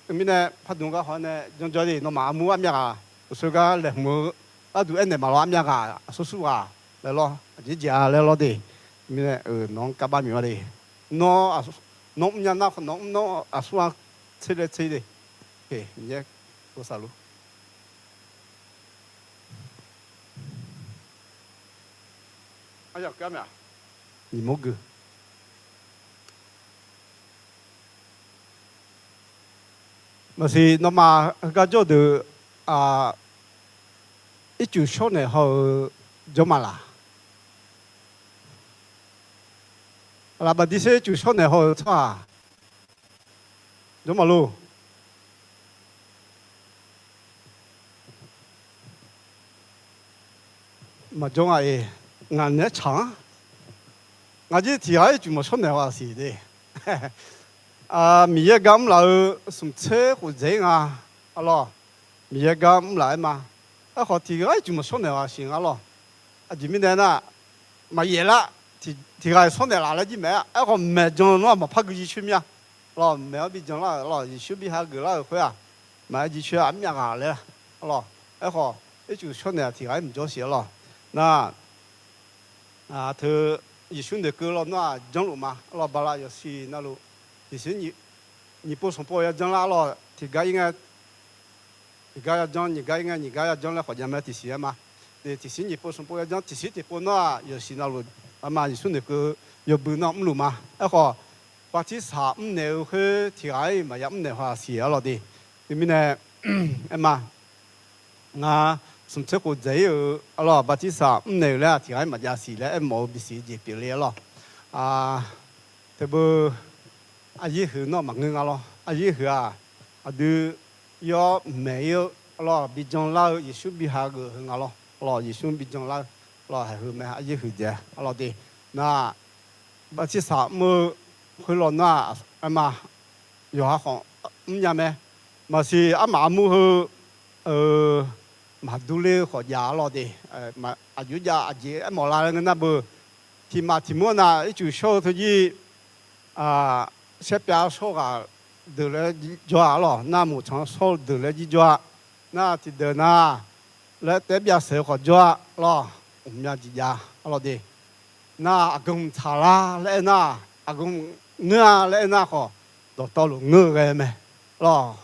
Mirnae pardmq gar haw nae janr jawr de, nawmaf armur armyav ghaq, uqshoe gar laeqhmq-eu gharduq aernaeq maqlawr, armyav ghaq aqsur sur ghaq laer lawr, aqjeq jeq-a laer lawr de. Mirnae nawq-anr kar bar mif-a de. Nawr, nawr mrnya nar khawf nawq mr nawr aqsur-anr tser laer tser de. Miqyaer bosav luf. Nyiq mawr gui. Maqsiq nawmaf heugar jawr deuq, ircuf shawr naeq haw-eu jawr ma laq? Laf baqdise ircuf shawr naeq haw-eu tsawrhaq jawr ma lor. Maqjawr nga-iq, ngaq naeq-aer tsaq-anr. Ngaq jir tiq ghaq ircuf maqshawr naeq-a siq de. Miqyaer gar mrlaf-eu smq tser khof dzaeq-ir nga. Arlawr, Miqyaer gar mrlaf-aer ma. Aerkhawf tiq ghaq ircuf maqshawr naeq-a siq nga lawr. Aqjeq mirnae nar, maqyaef lar, tiq ghaq-iq shawr naeq laf laer jir maeq-a. Aerkhawf maeq jan nawr-aq maqpar gui jircoer mir-a. Lawr, maeq-anr bi jan lar-euq lawr, Yeqsur bi hageuf lar-euq khoer-aq, maqaer jircoer-a armyav ghaq laer. Lawr, aerkhawf ircuf shawr naeq-aq tiq ghaq-ir maqjawr siq-a lawr. Nar, teu Yeqsur noeqkeuv lawr nawr-aq janrluf ma. Lawr, bala yawsiq navluf tiqsiq nyiq pov smq pov yajanr lar lawr, tiq gar ir ngae tiq gar yajanr, nyiq gar ir ngae nyiq gar yajanr laer khawf jav mae, tiqsiq-aer ma. Tiqsiq nyiq pov smq pov yajanr, tiqsiq tiqpov nawr-aq yawsiq navluf Aqma Yeqsur noeqkeuv-eu yawbui nar mrluf ma. Aerkhawf, bartirsaq mrnaeq-eu khoer tiq ghaq-iq maqya mrnaeq haw-aq siq arlawr de. Teumirnae, aerma, ngar smq tser khof dzaeq-ir-euq arlawr, bartirsaq mrnaeq-euq laer-aq tiq ghaq-iq maqjav siq laer aermawf-eu bisiq jeq pyeufle arlawr. Teubeu, aqyir huiq nawr maqngeur nga lawr. Aqyir huiq-aq, aqdui yawr maeq-ir-eu arlawr, bi janlar-eu Yeqsur bi hageuf heu nga lawr. Arlawr, Yeqsur bi janlar-eu arlawr, haiq heu mae, aqyir huiq dzaeq arlawr de. Nar, bartirsaq mr-eu khoerlawr nar, aerma, yawqha khawf mrnya mae. Maqsiq armaf armur heu maqdur ler-eu khawf jav arlawr de. Aqjox jav aqjeq aermawf la laer ngeur nar beu, tiq maf tiq mur nav ircuf shawr-eu teujir, saerpyav shawr ghaq deuq laer jawr-a arlawr, nar moqtsanq shawr-eu deuq laer jir jawr-a. Nar tiqdeuq nar, laer taef byav saeq-eu khawf jawr-a arlawr, uqmya jeq jav arlawr de. Nar aqgeu hmq tsaqlar laer aernar, aqgeu hmq ngeur-a laer aernar khawf, dawqtawvluf ngeur-eu ghae mae. Arlawr,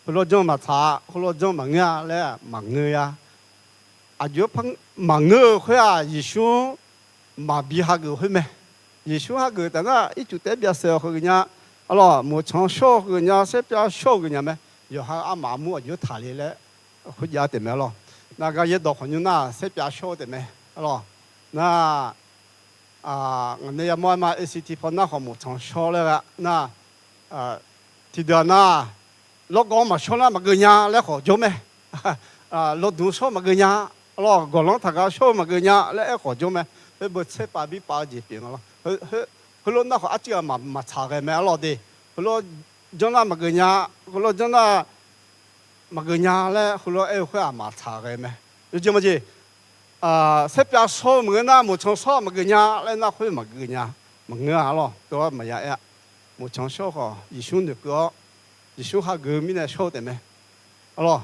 khoerlawr janr maqtsaq-a, khoerlawr janr maqngeur-a laer maqngeur-a. Aqjox maqngeur-eu khoer-aq, Yeqsur maqbi hageuf khoer mae. Yeqsur hageuf taf nar, ircuf taef byav saeq-awq khawf geuf nya, arlawr, moqtsanq shawr-eu khawf geuf nya, saerpyav shawr-eu geuf nya mae. Yawqha armaf armur aqjox taqle laer khoerjav taef mae arlawr. Nar gar yaerdawq khawf nymr nar saerpyav shawr-eu taef mae arlawr. Nar, ngaq nae yamawr aerma, A C T paw nar khawf moqtsanq shawr laer gha nar, tiqdeuq-aq nar, lawrgawv-anr maqshawr nar maqgeuf nya laer khawf jawr mae. Lawduq shawr maqgeuf nya, arlawr, gawqlanr taqgaq shawr-eu maqgeuf nya laer aer khawf jawr mae. Khoer beu tserpav birpav-eu jeq pyeuf nga lawr. Heulof nar khawf arcuiv ghaq maqtsaq ghae mae arlawr de. Heulof janr nar maqgeuf nya, heulof janr nar maqgeuf nya laer heulof aer-eu khoer-aq maqtsaq ghae mae. Yawjeq maqjeq, saerpyav shawr-eu maqngeur nar, moqtsanq shawr-eu maqgeuf nya laer nar khoer maqgeuf nya, maqngeur-a arlawr. Tov-awr maqya aer-a. Moqtsanq shawr khawf Yeqsur noeqkeuv-awr, Yeqsur hageuf-eu mirnae shawr-eu taef mae arlawr.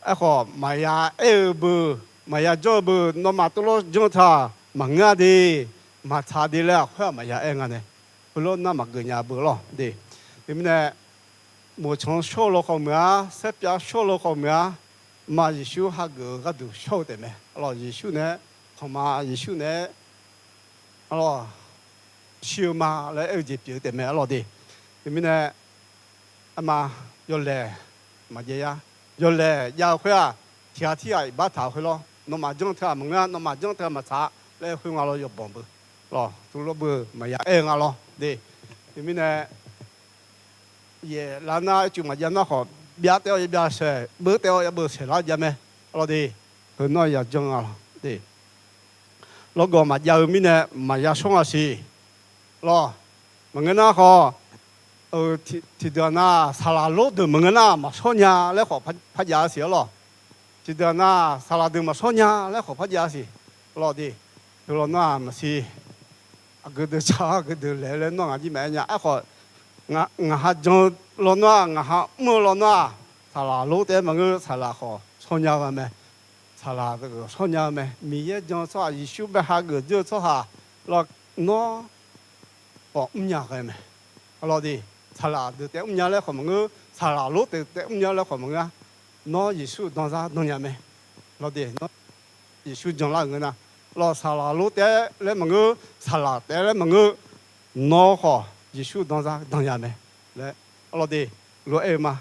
Aerkhawf maqya aer-eu beu, maqya janr-eu beu, nawmaf tov lawr janr-eu teu-aq maqngeur-a de, maqtsaq de laer-aq khoer-aq maqya aer nga nae, heulof nar maqgeuf nya beu lawr de. Teumirnae, moqtsanq shawr-eu law khawf meuq-a, saerpyav shawr-eu law khawf meuq-a, ma Yeqsur hageuf-eu gharduq shawr-eu taef mae arlawr. Yeqsur nae, khawqma Yeqsur nae arlawr, shir-eu ma laer aer-eu jeq pyeuf-eu taef mae arlawr de. Teumirnae, aerma, yawlaeq maqjav yar. Yawlaeq jav-eu khoer-aq, tiq ghaq tirghaq iqbax taq-eu khoer lawr. Nawmaf janr teu-aq maqngeur-a, nawmaf janr teu-aq maqtsaq laer aer-eu khoer nga lawr, yawbanq beu lawr, tov lawr beu maqya aer-eu nga lawr de. Teumirnae, yaef lar nar ircuf maqjav nar khawf, byav taef-awr yabyav saeq, beuv taef-awr yabeuv saeq lar jav mae arlawr de. Heu nawr ya janr nga lawr de. Lawrgawv maqjav-eu mirnae maqya shawr nga siq lawr. Maqngeur nar khawf, tiqdeuq nar saqlaq lor deuq maqngeur nar maqshawr nya laer khawf par jav-a siq arlawr. Tiqdeuq nar saqlaq deuq maqshawr nya laer khawf par jav-a siq lawr de. Heu law nar-aq maqsiq, aqgeu deuq tsaq-awr aqgeu deuq laeq laer nawr ngaq jir maqaer nya. Aerkhawf, ngaq ha jan-eu lawnmr-aq, ngaq ha mr-eu lawnmr-aq, saqlaq lor taef-aer maqngeur, saqlaq khawf shawr nya-eu mae. Saqlaq deuq shawr nya-eu mae. Miqyaer jan-eu tsawrhaq, Yeqsur bae hageuf dzeur-eu tsawrhaq lawr, nawr khawf mrnya ghae mae. Arlawr de, saqlaq deuq taef mrnya laer khawf maqngeur, saqlaq lor deuq taef mrnya laer khawf maqngeur-a. Nawr Yeqsur danzar dannya mae. Lawr de, nawr Yeqsur janlar-euq ngeur nar, lawr saqlaq lor taef laer maqngeur, saqlaq taef laer maqngeur, nawr khawf Yeqsur danzar dannya mae laer arlawr de, lof-aer-eu ma.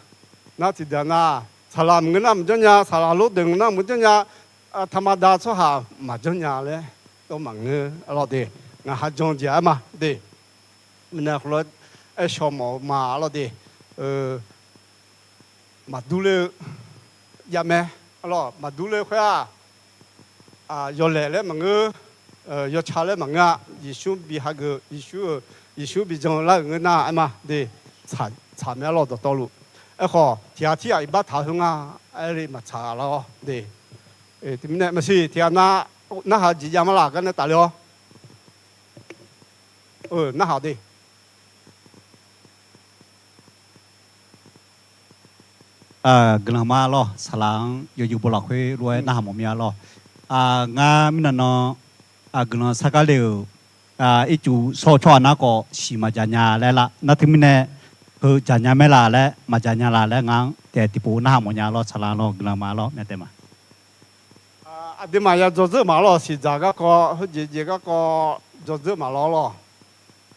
Nar tiqdeuq nar, saqlaq maqngeur nar maqjanr nya, saqlaq lor deuq maqngeur nar maqjanr nya, taqmada tsawrhaq maqjanr nya laer tov maqngeur arlawr de, ngaq ha jan jeq-aer ma de. Mirnae heulof-aer shawr mawf-eu ma arlawr de. Maqdur ler-eu jav mae. Arlawr maqdur ler-eu khoer-aq, yawlaeq laer maqngeur, yawtsaq laer maqngeur-a. Yeqsur bi hageuf, Yeqsur-euq, Yeqsur bi janlar-euq ngeur nar-aer ma de. Tsaq mae arlawr dawqtawvluf. Aerkhawf tiq ghaq tirghaq iqbax taq-eu heu nga, aer le maqtsaq ghaq lar-awr de. Teumirnae maqsiq tiq ghaq nar, narhaq-eu jeq jav ma laq gar nae tafle-awr. Narhaq de. Guiqlanq ma lawr, saqlaq-anr yawzeu bo lafkhoer lof-aer narhaq mawf mir-a lawr. Ngar mirnan nan guiqlanq sargar le-euq ircuf shawr-eu tsawrhaq nar khawf siq maqjaq nya laer lar. Nar teumirnae heu jaq nya mae laq laer, maqjaq nya laq laer ngar-anr taef tiqpov narhaq mawf nya lawr, saqlaq lawr guiqlanq ma lawr, myav taef ma. Aqduimaf ya dzawdzeur maqlawr, siqdzaq garkawv, heujeq jeq garkawv dzawdzeur maqlawr lawr.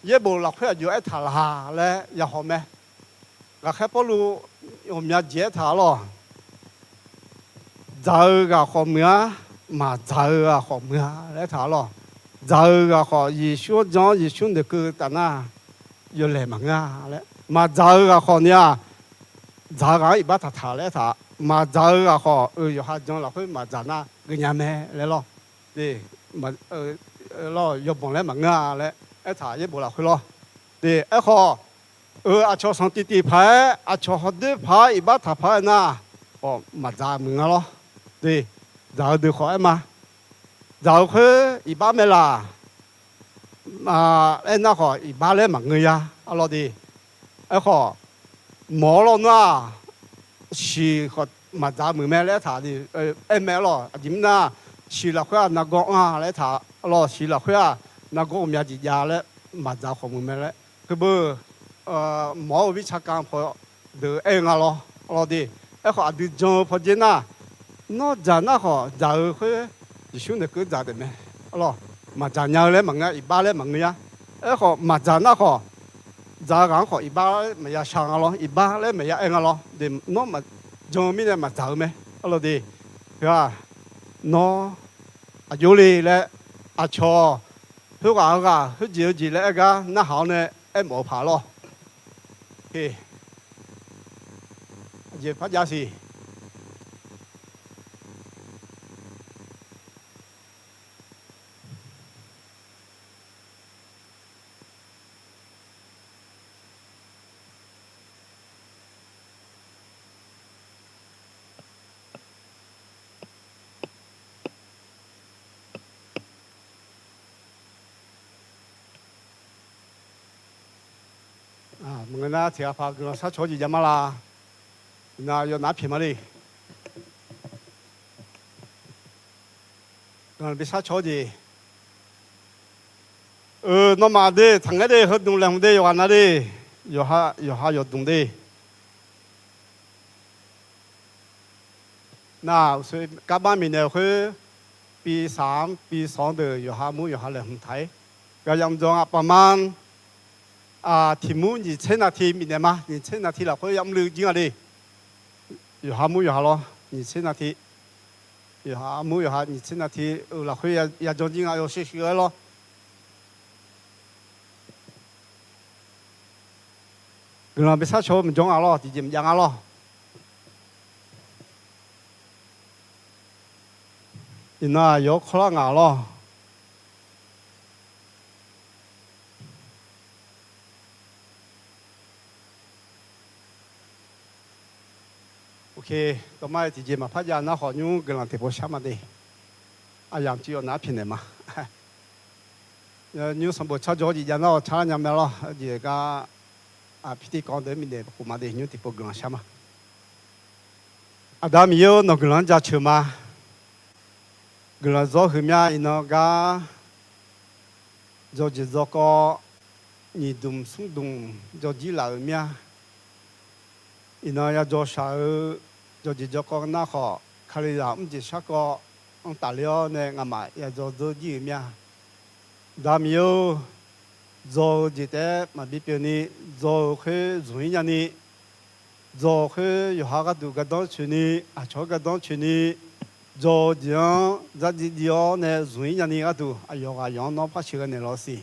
Yaerbof lafkhoer aqjox aertaq laq laer yahaw mae. Ghaqkhaer Pawrluv ghawqmya jeq aertaq lawr. Dzaq-eu ghaq khawf muiq-a, maqdzaq-eu ghaq khawf muiq-a laer aertaq lawr. Dzaq-eu ghaq khawf Yeqsur-anr jan-awr Yeqsur noeqkeuv taf nar, yawlaeq maqngeur-a laer. Maqdzaq-eu ghaq khawf ni-aq, dzaq-eu ghaq-anr iqbax taqtaq laer aertaq. Maqdzaq-eu ghaq khawf, yawqha jan lafkhoer maqdzaq nar geufnya mae laer lawr. Lawr, yawbanq laer maqngeur-a laer aertaq yaerbof lafkhoer lawr. Aerkhawf, aqcawq sanqtif tif paq-aer aqcawq hawdoer paq-aer iqbax taq paq-aer nar, khawf maqdzaq muiq nga lawr. Dzaq-eu deuq khawf aer ma. Dzaq-eu khoer iqbax mae laq aernar khawf, iqbax laer maqngeur ya arlawr de. Aerkhawf, mawq-awr lawr nar-aq, siq khawf maqdzaq muiq mae laer aertaq ni, aer mae arlawr. Aqjeq mirnae, siq lafkhoer-aq nargawr anr-a laer aertaq arlawr. Siq lafkhoer-aq nargawr ghawqmya jeq jav laer maqdzaq khawf muiq mae laer, heubeu mawq-awr-eu mirtsaq kav paw deuq aer-eu nga lawr arlawr de. Aerkhawf, aqdui jan-eu pawdzer nar, nawr dzaq nar khawf, dzaq-eu khoer Yeqsur noeqkeuv dzaq taef mae arlawr. Maqdzaq nya-eu laer maqngeur, iqbax laer maqngeur ya. Aerkhawf, maqdzaq nar khawf, dzaq-eu ghaq-anr khawf iqbax laer maqya shar nga lawr, iqbax laer maqya aer nga lawr de. Nawr jan-eu mirnae maqdzaq-eu mae arlawr de. Heu-aq, nawr aqjox le laer, aqcawq khoerghaq heughaq heujeq heujeq laer aer gar narhaq-awr nae aermawf-eu paq lawr. Aqjeq par jav siq. Maqngeur nar tiq ghaq paq guiqlanq sharcaw-eu jeq jav ma la. Iqnan yawnav pyaeq ma le. Guiqlanq bi sharcaw-eu jeq. Eu, nawmaf de, taqngaer de, heudmq laeqhmq de, yawqghaq na de, yawqha yawqdmq de. Nar, uqshoe garbanr miqnaeq-eu khoer, pi saq-anr pi sawq-anr deuq yawqha mur yawqha laeqhmq taq-ir. Gaqyamq dzawq-aq paqma, tiq mur nyiq tser naqti miqnaeq ma. Nyiq tser naqti lafkhoer yamr luiv jir nga de. Yawqha mur yawqha lawr, nyiq tser naqti. Yawqha mur yawqha nyiq tser naqti-euq lafkhoer ya jan jir nga, yawshuif shuif-aer lawr. Guiqlanq bi sharcaw-eu maqjan nga lawr, tiqjeq maqjav nga lawr. Iqnan-aq yawr kawrlar nga lawr. Dawqma-aer tiqjeq maqpar jav nar khawf, nymr guiqlanq tiqpov shar ma de. Aqyamq tiq yawf nar pyaeqnaeq ma. Nymr sanqbof carjawr jeq jav nar-awq car nya mae lawr. Jeq gar, aqpir tiqkawv deuq mirnae khof ma de, nymr tiqpov guiqlanq shar ma. Aqda Miqyaer-or, nawq guiqlanq-anr jaceuq ma. Guiqlanq zawr huiq mya. Iqnan gar dzawjeq dzawkawv nyiq dmq smr dmq dzawjir laf-euq mya. Iqnan ya dzawshaq-eu dzawjeq dzawkawv nar khawf, Kalizaq mrjeq sharkawv-anr tafler-awr nae ngamaf ya dzawdzeur jir-euq mya. Aqda Miqyaer-or, dzaw-eu jeq taef-aer maqbi pyeuf ni, dzaw-euq khoer zmq-ir nyani, dzaw-euq khoer yawqha gharduq gardanr tsoeqni, aqcawq-anr gardanr tsoeqni, dzaw-eu jeq-anr dzardziv dziv-awr nae zmq-ir nyani gharduq, aqyawf ghaq yawq-anr nawr par sheuqghae naeqlaf-eu siq.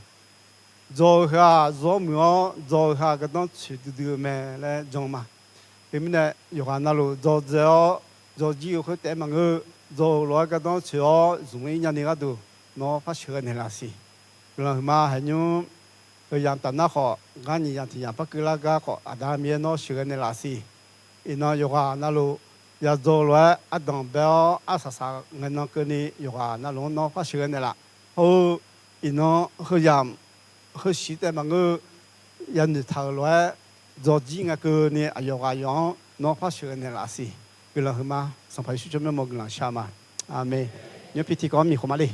Dzaw-eu heu-aq zawr muiq-awr, dzaw-eu heu-aq gardanr tsoeq duidui-eu mae laer jan ma. Teumirnae yawqghaq navluf dzawdzae-awr, dzawjir-eu khoer taef-aer maqngeur, dzaw-eu lof-aer gardanr tsoeq-awr zmq-ir nyani gharduq, nawr par sheuqghae naeqlaf siq. Guiqlanq huiqma. Haeqnymr heuyamq tafnar khawf, gar nyiq yamq tiq yamq par keuvlar gar khawf, Aqda Miqyaer nawr sheuqghae naeqlaf siq. Iqnan yawqghaq navluf ya dzaw-eu lof-aer ardanq bae-awr arsaq saq ngaenan keuvni yawqghaq navluf-anr nawr par sheuqghae naeqlaf. Hawr-eu iqnan heuyamq heushiq taef maqngeur-eu yanoeq taq-euq lof-aer dzawjir ngae keuvni aqyawf ghaq yawq-anr nawr par sheuqghae naeqlaf siq. Guiqlanq huiqma. Sanqpaq Yeqsur tsawrmyanr mawr guiqlanq shar ma. Aqmeq. Nymr pi tiqkawv-anr miqkhof ma le.